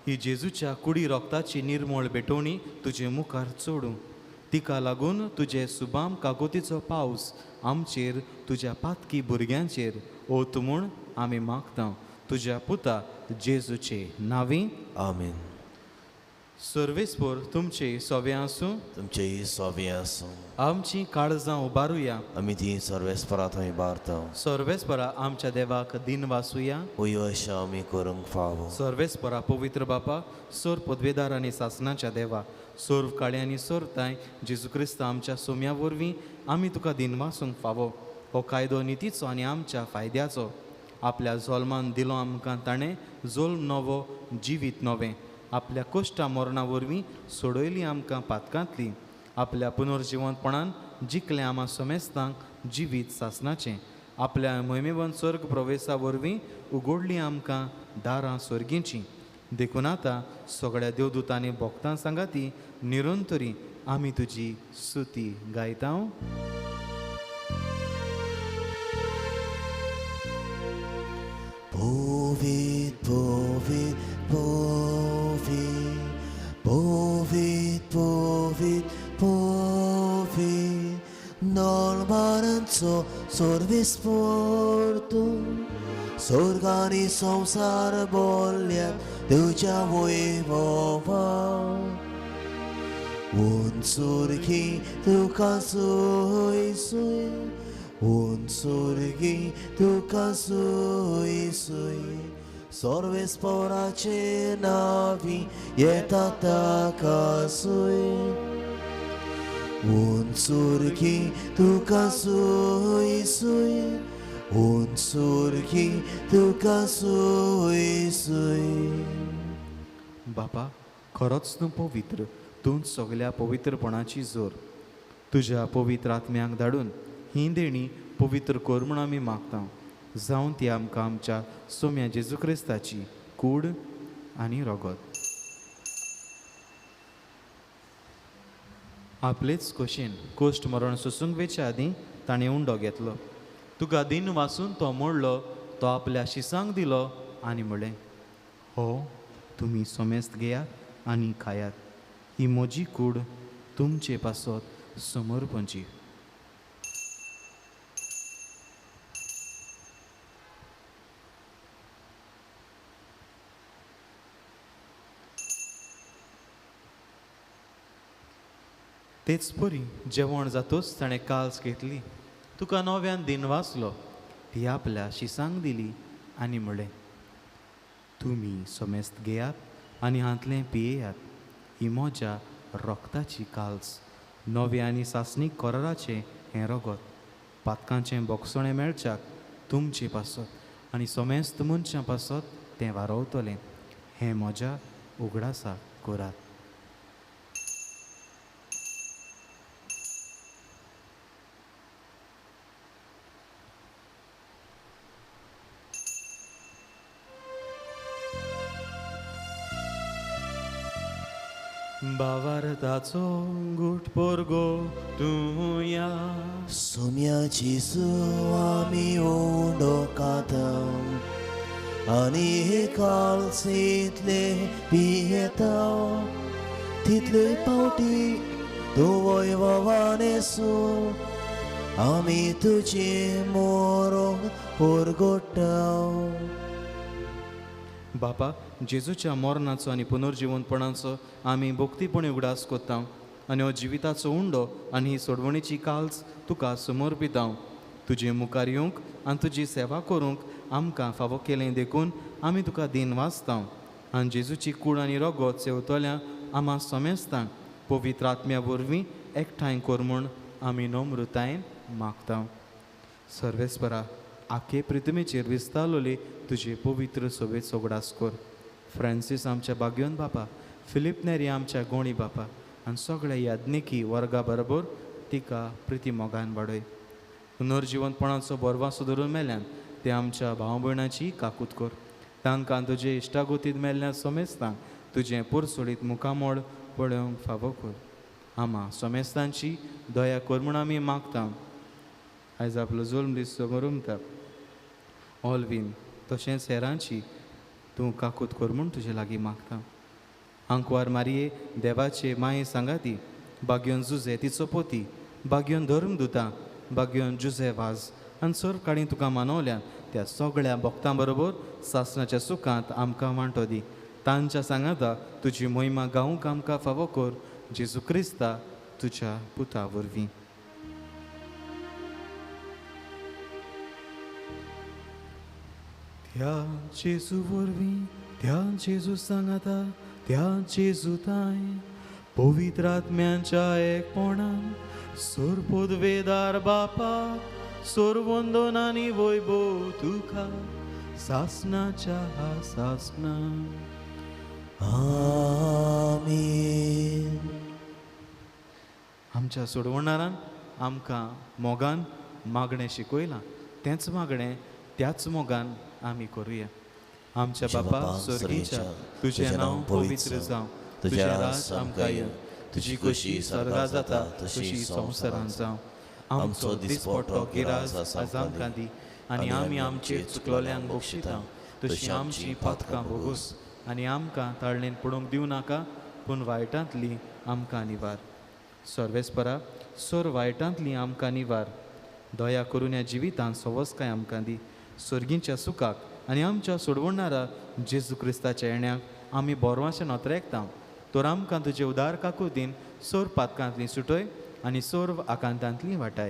ही जेजूच्या कुडी रोगताची निर्मळ भेटवणी तुजे मुखार चोडूं, तिका लागून तुजे सुबाम कागोतीचो पावस आमचेर, तुज्या पातकी भुरग्यांचेर ओत म्हूण आमी मागता. तुज्या पुता जेजूचे नांवी आमेन. सर्वेस्पोर तुमचे सोवे आसूं. तुमचेय सोवे आसूं. आमची काळजां उबारुया. आमी ती सर्वेस्परा थंय उबारता. सर्वेस्परा आमच्या देवाक दिन वासुया. वयो अशें आमी करूंक फावो. सर्वेस्परा पवित्र बापा, सोर पदवेदार आनी सासनाच्या देवा, सोर्व काळे आनी सोर्वताय जेजू क्रिस्त आमच्या सोम्या वरवीं आमी तुका दिन वासूंक फावो. हो कायदो नितीचो आनी आमच्या फायद्याचो. आपल्या जोल्मान दिलो आमकां ताणें जोल्म नवो जिवीत नवें. आपल्या कोश्टा मरणा वरवीं सोडयली आमकां पातकांतली. आपल्या पुनर्जिवंतपणान जिखलें आमा समेस्तांक जिवीत सासनाचें. आपल्या मोहिमेवन स्वर्ग प्रवेशा वरवीं उगडली आमकां दारां स्वर्गींचीं. देखून आतां सगळ्या देवदूतांनी भोक्तां सांगाती निरंतरी आमी तुजी स्तुती गायता. Povit, povit, povit, povit, povit, povit, nolmaranचो सर्वेस्पोर तूं, स्वर्गानी संवसार बोल्ल्यात तुज्या वैभवान. उंचुरगी तुका सोय सोय, उंचुरगी तुका सोय सोय, सर्वेस्पोराचे नावी येता ताका सोय. उंचुरगी तुका सोय सोय, उंचुरगी तुका सोय सोय. बापा, खरोच तूं पवित्र, तूं सगल्या पवित्रपणाची जोर. तुज्या पवित्र आत्म्यांक धाडून ही देणी पवित्र कर म्हूण आमी मागता. जावन ती आमकां आमच्या सोम्या जेजू क्रिस्ताची कूड आनी रगत. आपलेच खोशेन कोश्ट मरण सोसूंक वेच्या आदीं ताणें उंडो घेतलो. तुका दिन वासून तो मोडलो, तो आपल्या शिसांक दिलो आनी म्हणलें, हो तुमी सोमेस्त घेयात आनी खायात, ही म्हजी कूड तुमचे पासत समर्पणची. तेच परी जेवण जातूच ताणें काल्स घेतली, तुका नव्यान दिन वाचलो, ती आपल्या शिसांक दिली आनी म्हणलें, तुमी समेस्त घेयात आनी हांतलें पियेयात, ही म्हज्या रोगताची काल्स, नव्या आनी सासणीक कराराचें हें रगत, पातकांचें बोगसणें मेळच्याक तुमचे पासत आनी समेस्त मनशां पासत तें वारवतलें. हें म्हज्या उगडासाक करात. बावारताचो गुट पोरगो तूं या, सोम्याची आमी उंडो खाता आनी कालसींतले पियेता, तितले पावटी तूं वैभवानेसू आमी तुजे मोरोंक पोरगोटा. बापा, जेजूच्या मरणाचो आनी पुनर्जिवंतपणाचो आमी भक्तीपणी उगडास कोत्ता आनी हो जिविताचो उंडो आनी ही सोडवणीची काल्स तुका समर्पिता. तुजे मुखार येवंक आनी तुजी सेवा करूंक आमकां फावो केलें देखून आमी तुका दिन वाचता. आनी जेजूची कूड आनी रगत सेवतल्या आमा समेस्तांक पवित्र आत्म्या वरवीं एकठांय कर म्हूण आमी नम्रतायेन मागता. सर्वेस्परा, आखे पृथ्वीचेर विस्तारलोली तुजे पवित्र सोबेत सोगडास कर. फ्रांसीस आमच्या बाग्योन बापा, फिलीप नेरी आमच्या गोणी बापा आनी सगळ्या याज्ञिकी वर्गा बरोबर तिका प्रिती मोगान वाडय. पुनर्जिवंतपणाचो बरवासो धरून मेल्यान ते आमच्या भाव भयणाची काकूत कर. तांकां तुजे इश्टागोतींत मेल्ल्या सोमेस्तांक तुजें पुरसोडीत मुखामोळ पळोवंक फावो कर. आमा सोमेस्तांची दया कर म्हूण आमी मागता. आयज आपलो जुल्म दीस समरुमता ऑलवीन तशेंच हेरांची तूं काकूत कर म्हूण तुजे लागीं मागता. आंकवार मारये देवाचे माये सांगाती, बाग्योन जुजे तिचो पोती, बाग्योन धर्म दुता, बाग्योन जुजे वाज आनी सर्व काणी तुका मानवल्यान त्या सगळ्या भक्तां बरोबर सासणाच्या सुखांत आमकां वांटो दी. तांच्या सांगाता तुजी मोहिमा गावूंक आमकां फावो कर, जेजू क्रिस्ता तुज्या पुता वरवीं. त्या जेजू वरवीं, त्या जेजू सांगाता, त्या जेजू ताय पवित्र आत्म्यांच्या एकपणान सोरपोदवेदार बापा सोरवंदन आनी वैभव तुका सासनाच्या सासना. आमेन. आमच्या सोडवणारान आमकां मोगान मागणें शिकयलां, तेंच मागणें त्याच मोगान आमी करुया. आमच्या बापा स्वर्गीच्या, तुजें नांव पवित्र जावं, तुजें राज आमकां येवं, तुजी खोशी स्वर्गा जाता तशी संवसारांत जावं. आमचो दिसपट्टो गिरास आज आमकां दी आनी आमी आमचे चुकलोल्यांक बक्षिता तशी आमची पातकां भोगोस आनी आमकां ताळणेन पडूंक दिवं नाका, पूण वायटांतली आमकां निवार. सर्वेस्परा सोर वायटांतली आमकां निवार. दया करून ह्या जिवितांत सवसकाय आमकां दी. सर्गींच्या सुखाक आनी आमच्या सोडवणारा जेजू क्रिस्ताच्या येण्याक आमी बोरवाशें नोत्रेकता. तर आमकां तुजे उदार काकुतीन सोर पातकांतली सुटय आनी सोर आकांतांतली वाटाय.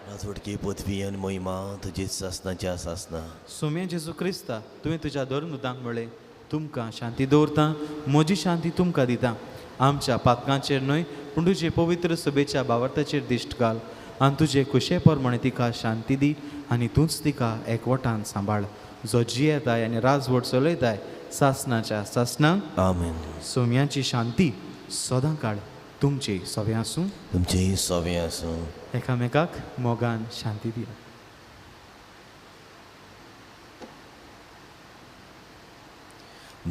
राजवटकी पृथ्वी आनी महिमा तुजीच सासनाच्या सासना. सोम्या जेजू क्रिस्ता, तुवें तुज्या धर्मदूतांक म्हळें, तुमकां शांती दवरता, म्हजी शांती तुमकां दिता. आमच्या पातकांचेर न्हय पूण तुजे पवित्र सभेच्या भावार्थाचेर दिश्ट घाल आनी तुजे खुशे प्रमाणे तिका शांती दी आनी तूंच तिका एकवटान सांबाळ, जो जियेताय आनी राजवट चलयताय सासनाच्या सासना. आमेन. सोम्याची शांती सदां काळ तुमचे सवे आसूं, तुमचेय सवे आसूं. एकामेकाक मोगान शांती दिया.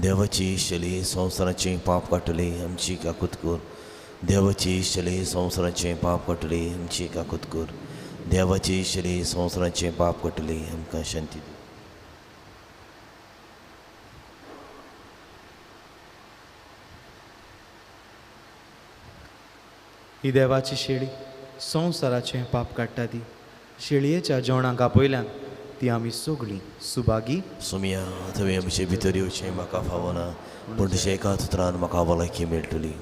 देवाची शली संवसाराचें पाप काडटली आमची काकूत कर. देवाची शली संवसाराचें पाप काडटली आमची काकूत कर. देवाची शली संवसाराचें पाप काडटली आमकां शांती दी. ही देवाची शेळी संवसाराचें पाप काडटा ती शेळयेच्या जेवणाक आपयल्यान ती आमी सगळीं सुभागी. सोम्या, तुवें आमचे भितर येवचें म्हाका फावना, पूण तुज्या एकाच उतरान म्हाका भलायकी मेळटली.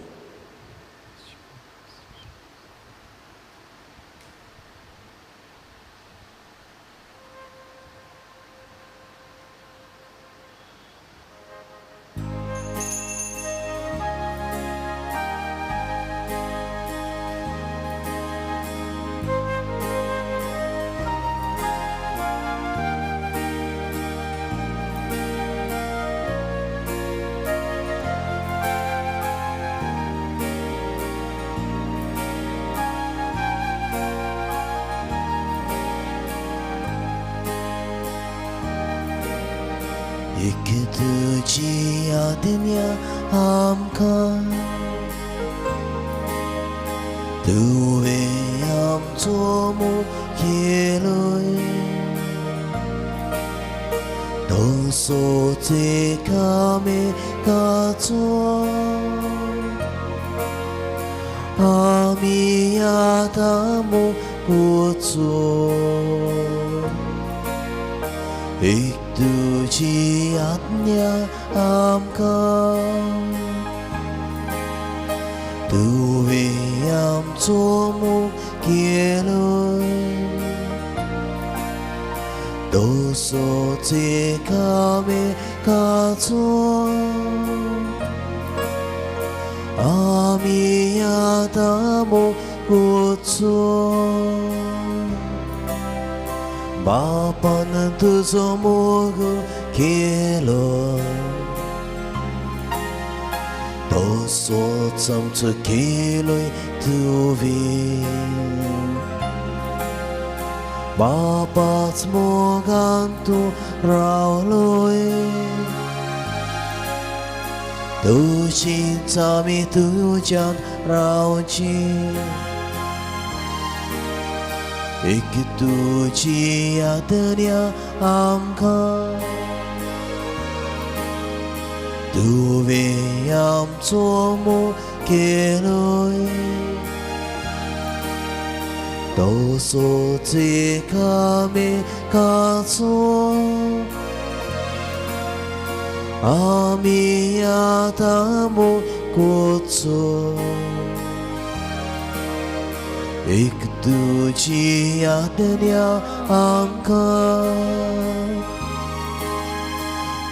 एक तुजी आज्ञा आमकां, तुवें आमचो मुखेलय, तसोच एकामेकाचो आमी आतां मोगचो. एक तुजी आज्ञा आमकां, तुवें आमचो मुखेलय, तसोच एकामेकाचो आमी आतां मोगचो. बापान तुजो मोग केलो तसोच आमचो केलोय तुवें. बापाच मोगान तूं रावलोय, तशीच आमी तुज्यान रावची. एक तुजी आज्ञा आमकां, तुवें आमचो मुखेलय, 都说这个没卡错，阿弥亚达摩过错，एक तुजी आज्ञा आमकां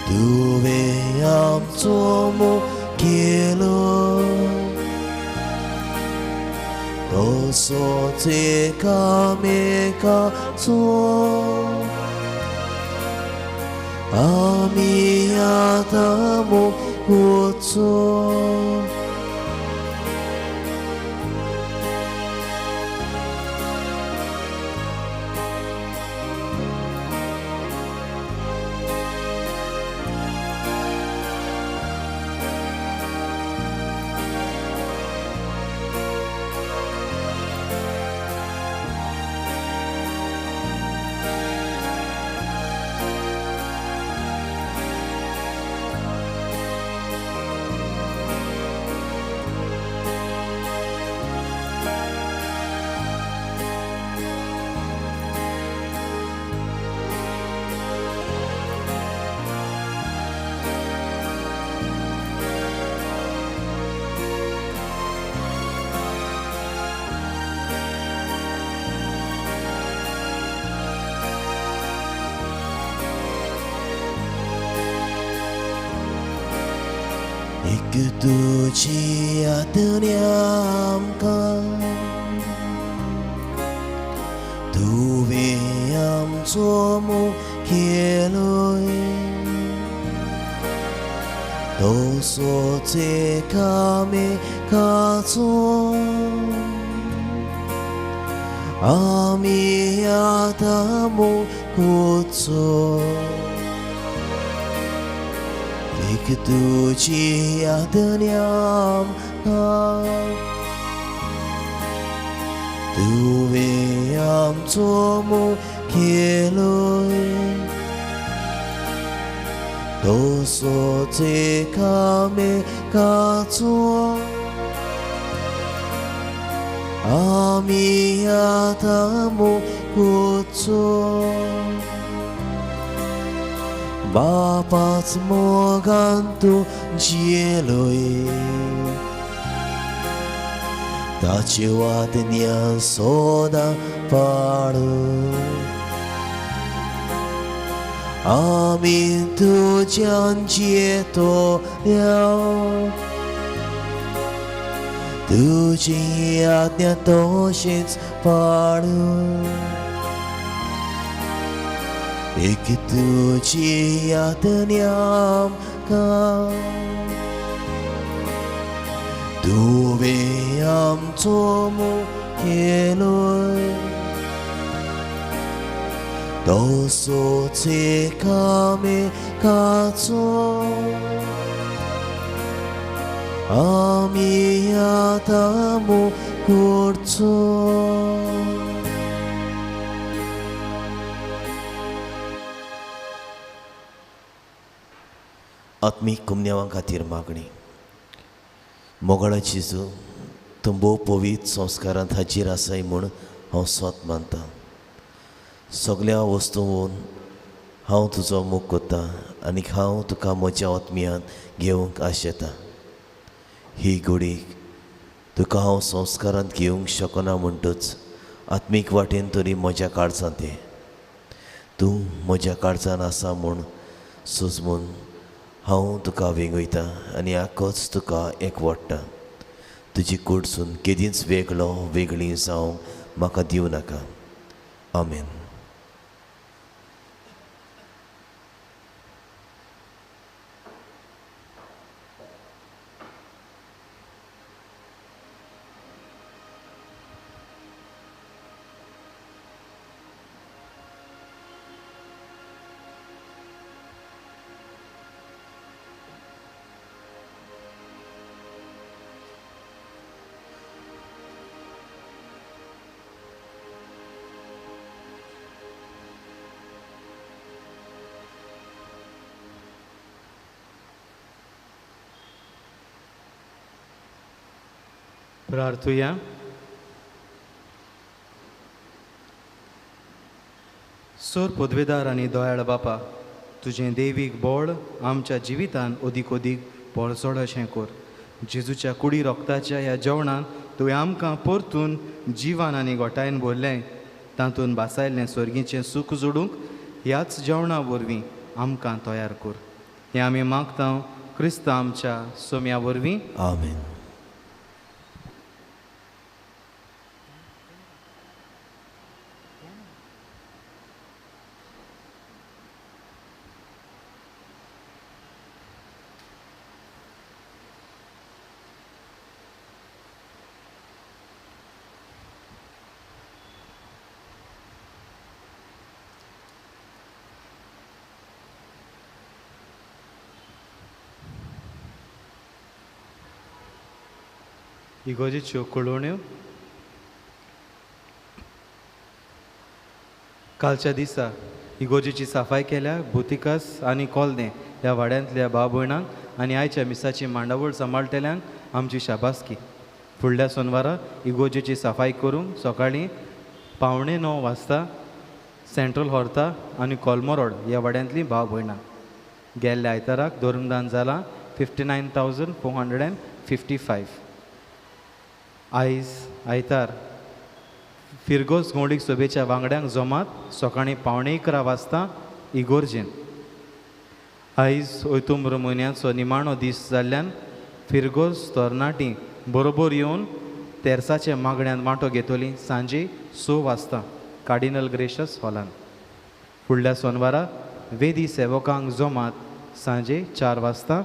तुवें आमचो मुखेलो तसोच एकामेकाचो आमी आतां मोगचो. एक तुजी आज्ञा आमकां तुवें आमचो मुखेलोय तसोच एकामेकाचो आमी आतां मोगचो. एक तुजी आज्ञा आमकां तुवें आमचो मुखेलोय तसोच एकामेकाचो आमी आतां मोगचो. बापाच मोगान तूं जियेलोय ताची आज्ञा सदां पाळून आमी तुज्यान जियेतल्या तुजी आज्ञा तशेंच पाळून. एक तुजी आज्ञा आमकां तुवें आमचो मुखेलोय तसोच एकामेकाचो आमी आतां मोगचो. आत्मीक कुमन्यावां खातीर मागणी. मोगाळा जेजू, तूं भोव पवित्र संस्कारांत हाजीर आसाय म्हूण हांव स्वत मानतां. सगल्या वस्तून हांव तुजो मोग करतां आनी हांव तुका म्हज्या आत्मियांत घेवंक आशेतां. ही घडीक तुका हांव संस्कारांत घेवंक शकना म्हणटच आत्मीक वाटेन तरी म्हज्या काळजांत ये. तूं म्हज्या काळजान आसा म्हूण सुजमून हांव तुका वेंगयतां आनी आकोच तुका एकवडटा. तुजी कडसून केदींच वेगळो वेगळी जावंक म्हाका दिवं नाका. आमेन. प्रार्थुया. सोर पदवेदार आनी दयाळ बापा, तुजें देवीक बळ आमच्या जिवितान अदीक अदीक पोळसोड अशें कर. जेजूच्या कुडी रोगताच्या ह्या जेवणान तुवें आमकां परतून जिवान आनी गोठायन भरलें. तातूंत बासायल्लें सर्गीचें सूख जोडूंक ह्याच जेवणा वरवीं आमकां तयार कर. हें आमी मागता क्रिस्त आमच्या सोम्या वरवीं. आमेन. इगोजेच्यो कळोवण्यो. कालच्या दिसा इगोजेची सफाय केल्या भुतिकस आनी कोलदें ह्या वाड्यांतल्या भाव भयणांक आनी आयच्या मिसाची मांडावळ सांबाळटल्यांक आमची शाबासकी. फुडल्या सोनवारा इगोजेची सफाय करूंक सकाळीं 8:45 वाजता सेंट्रल हॉर्ता आनी कोलमोरोड ह्या वाड्यांतलीं भाव भयणां. गेल्ल्या आयताराक धर्मदान जालां 59,455. आयज आयतार फिरगोज गोंडीक सोबेच्या वांगड्यांक जमात सकाळीं 10:45 वाजता इगोर्जेन. आयज ओयतुम्र म्हयन्याचो निमाणो दीस जाल्ल्यान फिरगोज तरणाटी बरोबर येवन तेर्साच्या मागण्यांत वांटो घेतली सांजे 6 वाजता कार्डिनल ग्रेशस हॉलान. फुडल्या सोनवारा वेदी सेवकांक जमात सांजे 4 वाजता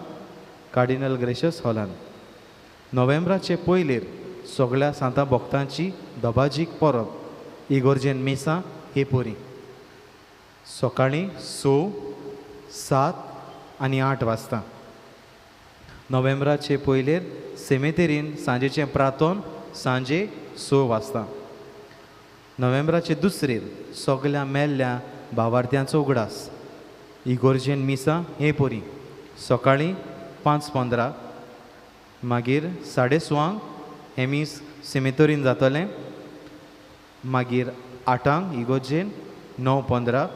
कार्डिनल ग्रेशस हॉलान. नोव्हेंबराचे पयलेर सगळ्या सांता भक्तांची दबाजीक परब इगोर्जेन मिसां हे पोरी सकाळीं 6, 7 आनी 8 वाजता. नोव्हेंबराचे पयलेर सेमेतेरीन सांजेचें प्रातोन सांजे 6 वाजता. नोव्हेंबराचे दुसरेर सगळ्या मेल्ल्या भावार्थ्यांचो उगडास इगोर्जेन मिसां हे पोरी सकाळीं 5:15, मागीर 6:30 हें मीस सेमेतोरीन जातलें, मागीर 8 इगोर्जेन, 9:15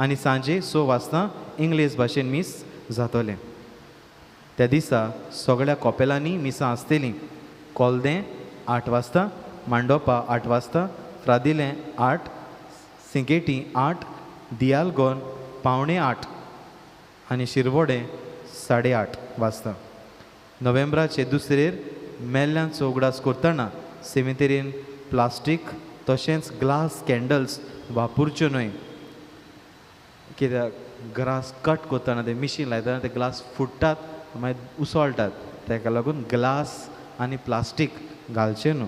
आनी सांजे 6 वाजता इंग्लीश भाशेन मीस जातलें. त्या दिसा सगळ्या कॉपेलांनी मिसां आसतलीं. कोलदें 8 वाजता, मांडोपा 8 वाजता, फ्रादिलें 8, सिंकेटी 8, दियालगोन 7:45 आनी शिरवोडें 8:30 वाजता. नोव्हेंबराचे दुसरेर मेल्ल्यांचो उगडास करतना सेमेतेरीन प्लास्टीक तशेंच ग्लास कॅन्डल्स वापरच्यो न्हय, कित्याक ग्रास कट करतना ते मिशीन लायतना ते ग्लास फुट्टात मागीर उसळटात, ताका लागून ग्लास आनी प्लास्टीक घालचें न्हू.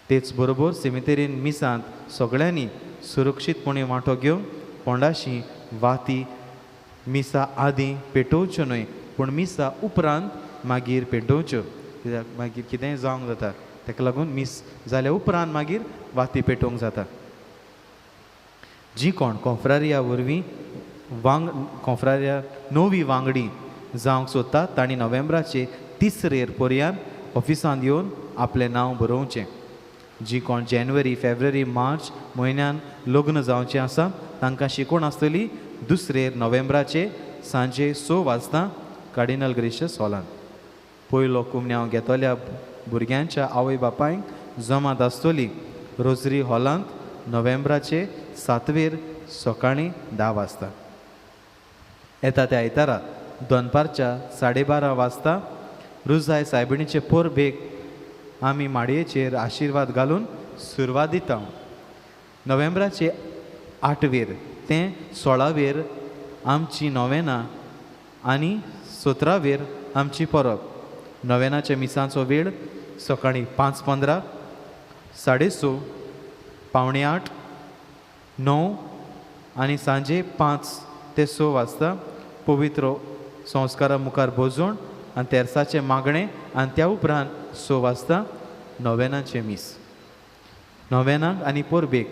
तेच बरोबर सेमेतेरीन मिसांत सगळ्यांनी सुरक्षीतपणी वांटो घेवन पोंडाशी वाती मिसा आदीं पेटोवच्यो न्हय, पूण मिसा उपरांत मागीर पेटोवच्यो, कित्याक मागीर कितेंय जावंक जाता, ताका लागून मीस जाल्या उपरांत मागीर वाती पेटोवंक जाता. जी कोण कोंफ्रारिया वरवीं कोंफ्रारिया नवी वांगडी जावंक सोदता तांणी नोव्हेंबराचे 3 पर्यंत ऑफिसांत येवन आपलें नांव बरोवचें. जी कोण जानेवारी, फेब्रुवारी, मार्च म्हयन्यान लग्न जावचें आसा तांकां शिकोवण आसतली 2 नोव्हेंबराचे सांजे 6 वाजता कार्डिनल ग्रेशस हॉलान. पयलो कुमन्यांव घेतल्या भुरग्यांच्या आवय बापायंक जमात आसतली रोजरी हॉलांत नोव्हेंबराचे 7 सकाळीं 10 वाजता. येता त्या आयतारा दनपारच्या 12:30 वाजता रुजाय सायबिणीचे परबेक आमी माडयेचेर आशिर्वाद घालून सुरवात दिता. नोव्हेंबराचे 8 ते 16 आमची नोवेना आनी 17 आमची परब. नोवेनाच्या मिसांचो वेळ सकाळीं 5:15, 6:30, 7:45, 9 आनी सांजे 5 ते 6 वाजता पवित्र संस्कारा मुखार भोजवण आनी तेर्साचें मागणें आनी त्या उपरांत 6 वाजता नोवेनाचें मीस. नोवेनाक आनी परबेक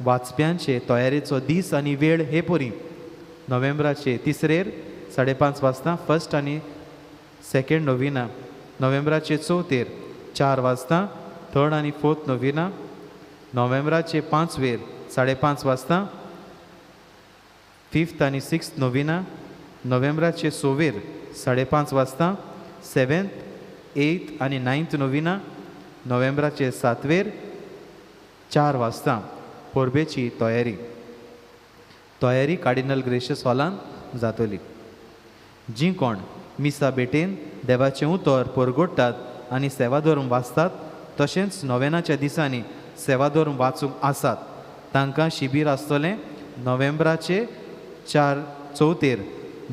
वाचप्यांचे तयारेचो दीस आनी वेळ हे परी नोव्हेंबराचे 3 5:30 वाजता फर्स्ट आनी सेकेंड नोविना, नोव्हेंबराचे 4 4 वाजता थर्ड आनी फोर्थ नोविना, नोव्हेंबराचे 5 5:30 वाजता 5th आनी 6th नोविना, नोव्हेंबराचे 6वेर 5:30 वाजता 7th, 8th आनी 9th नोविना, नोव्हेंबराचे 7वेर 4 वाजता परबेची तयारी. तयारी कार्डिनल ग्रेशियस हॉलान जातली. जी कोण मिसा भेटेन देवाचें उतर परगोडटात आनी सेवाधर्म वाचतात तशेंच नोवेनाच्या दिसांनी सेवाधर्म वाचूंक आसात तांकां शिबीर आसतलें नोव्हेंबराचे 4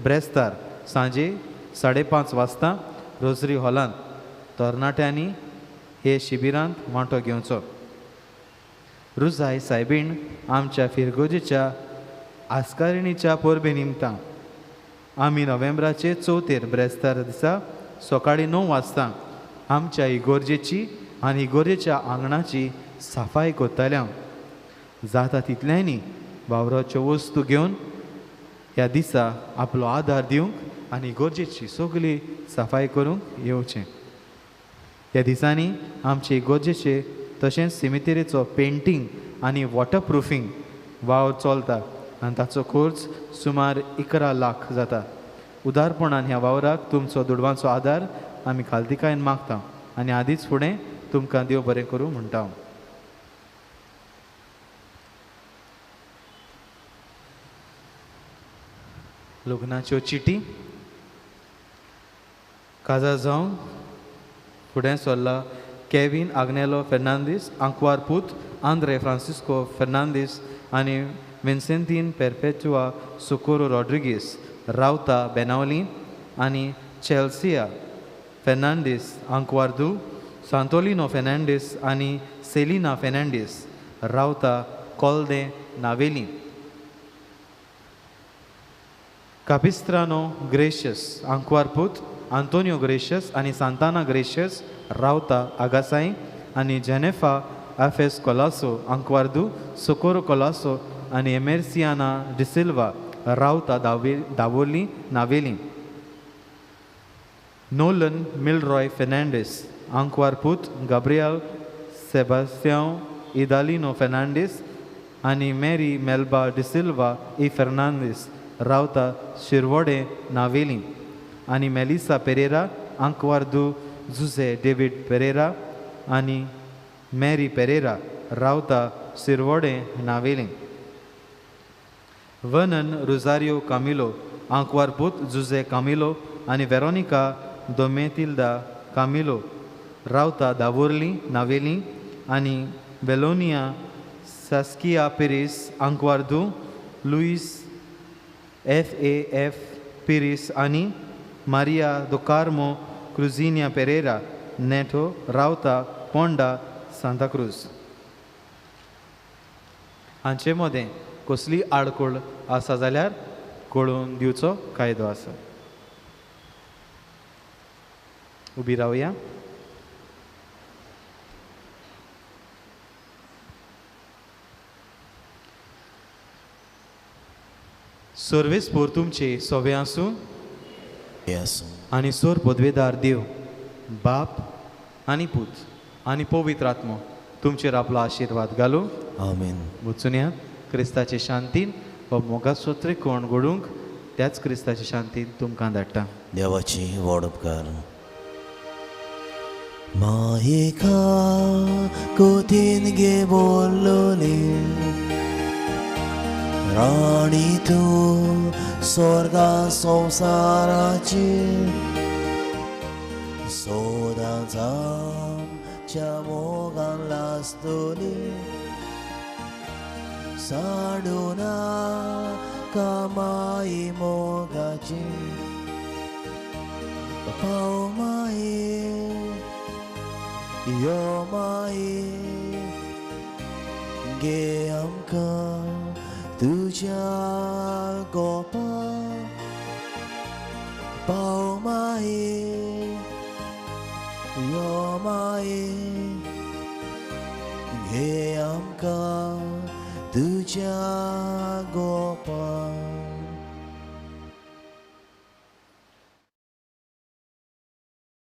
ब्रेस्तार सांजे 5:30 वाजता रोजरी हॉलांत. तरणाट्यांनी हे शिबिरांत वांटो घेवचो. रुजाय सायबीण आमच्या फिरगोजेच्या आस्कारिणीच्या परबे निमतान आमी नोव्हेंबराचे 4 ब्रेस्तार दिसा सकाळीं 9 वाजता आमच्या इगोर्जेची आनी इगोर्जेच्या आंगणाची सफाई करतले. जाता तितल्यांनी वावराच्यो वस्तू घेवन ह्या दिसा आपलो आदार दिवंक आनी इगोर्जेची सगळी सफाई करूंक येवचें. ह्या दिसांनी आमचे इगोर्जेचे तशेंच सिमितेरीचो पेंटींग आनी वॉटरप्रुफींग वावर चलता आनी ताचो खर्च सुमार 11 लाख जाता. उदारपणान ह्या वावराक तुमचो दुडवांचो आदार आमी खालतीकायेन मागता आनी आदींच फुडें तुमकां देव बरें करूं म्हणटा. लग्नाच्यो चिटी. काजार जावंक फुडें सरला केवीन आग्नेलो फेर्नांदीस, आंकवार पूत आंद्रे फ्रांसिस्को फेर्नांदीस आनी विन्सेंतीन पेरपेचुआ सुकोरो रॉड्रिगीस रावता बेनावली आनी चेल्सिया फेर्नांडीस आंकवारदू, सांतोलिनो फेर्नांडीस आनी सेलिना फेर्नांडीस रावता कोल्दे नावेली. कापिस्त्रानो ग्रेशियस आंकवार पूत आंतोनियो ग्रेशियस आनी सांताना ग्रेशियस रावता आगासाई आनी जेनेफा एफएस कोलासो आंकवारदू, सोकोरो कोलासो आनी एमेर्सियाना डिसिल्वा रावता दावोली नावेली. नोलन मिलरॉय फेर्नांडीस आंकवार पूत गाब्रियल सेबास्तियांव इदालिनो फेर्नांडीस आनी मेरी मेल्बा डिसिल्वा ई फेर्नांडीस रावता शिरवडे नावेली आनी मेलिसा पेरेरा आंकवारदू, जुझे डेवीड पेरेरा आनी मेरी पेरेरा रावता शिरवडे नावेली. वर्नन रोजारियो कामिलो आंकवार पूत जुझे कामिलो आनी वेरोनिका दोमेतिल्दा कामिलो रावता दावोर्ली नावेली आनी वेलोनिया सास्किया पिरीस आंकवारदू, लुईस FAF Peiris आनी मारिया दो कार्मो क्रुजिनिया पेरेरा नेटो रावता पोंडा सांताक्रूज. हांचे मदें कसली आडखळ आसा जाल्यार कळोवन दिवचो कायदो आसा. उबी रावया. सर्वेस पोर तुमचे सोवे आसूं आनी सोर पदवेदार देव बाप आनी पूत आनी पवित्र आत्मो तुमचेर आपलो आशिर्वाद घालूं. आमेन. वचुनया क्रिस्ताचे शांतीन हो मोगाचो त्रिकोण घडूंक त्याच क्रिस्ताचे शांतीन तुमकां धाडटा. देवाची व्हड उपकार. मायेका कोतीन गे बोल्लोली राणी तूं स्वर्गा संवसाराची सदांच आमच्या मोगान लासतली साडूना कामाई मोगाची पाव माये यो माये गे आमकां तुज्या गोपा पाव माये यो माये घे आमकां तुज्या गोपा.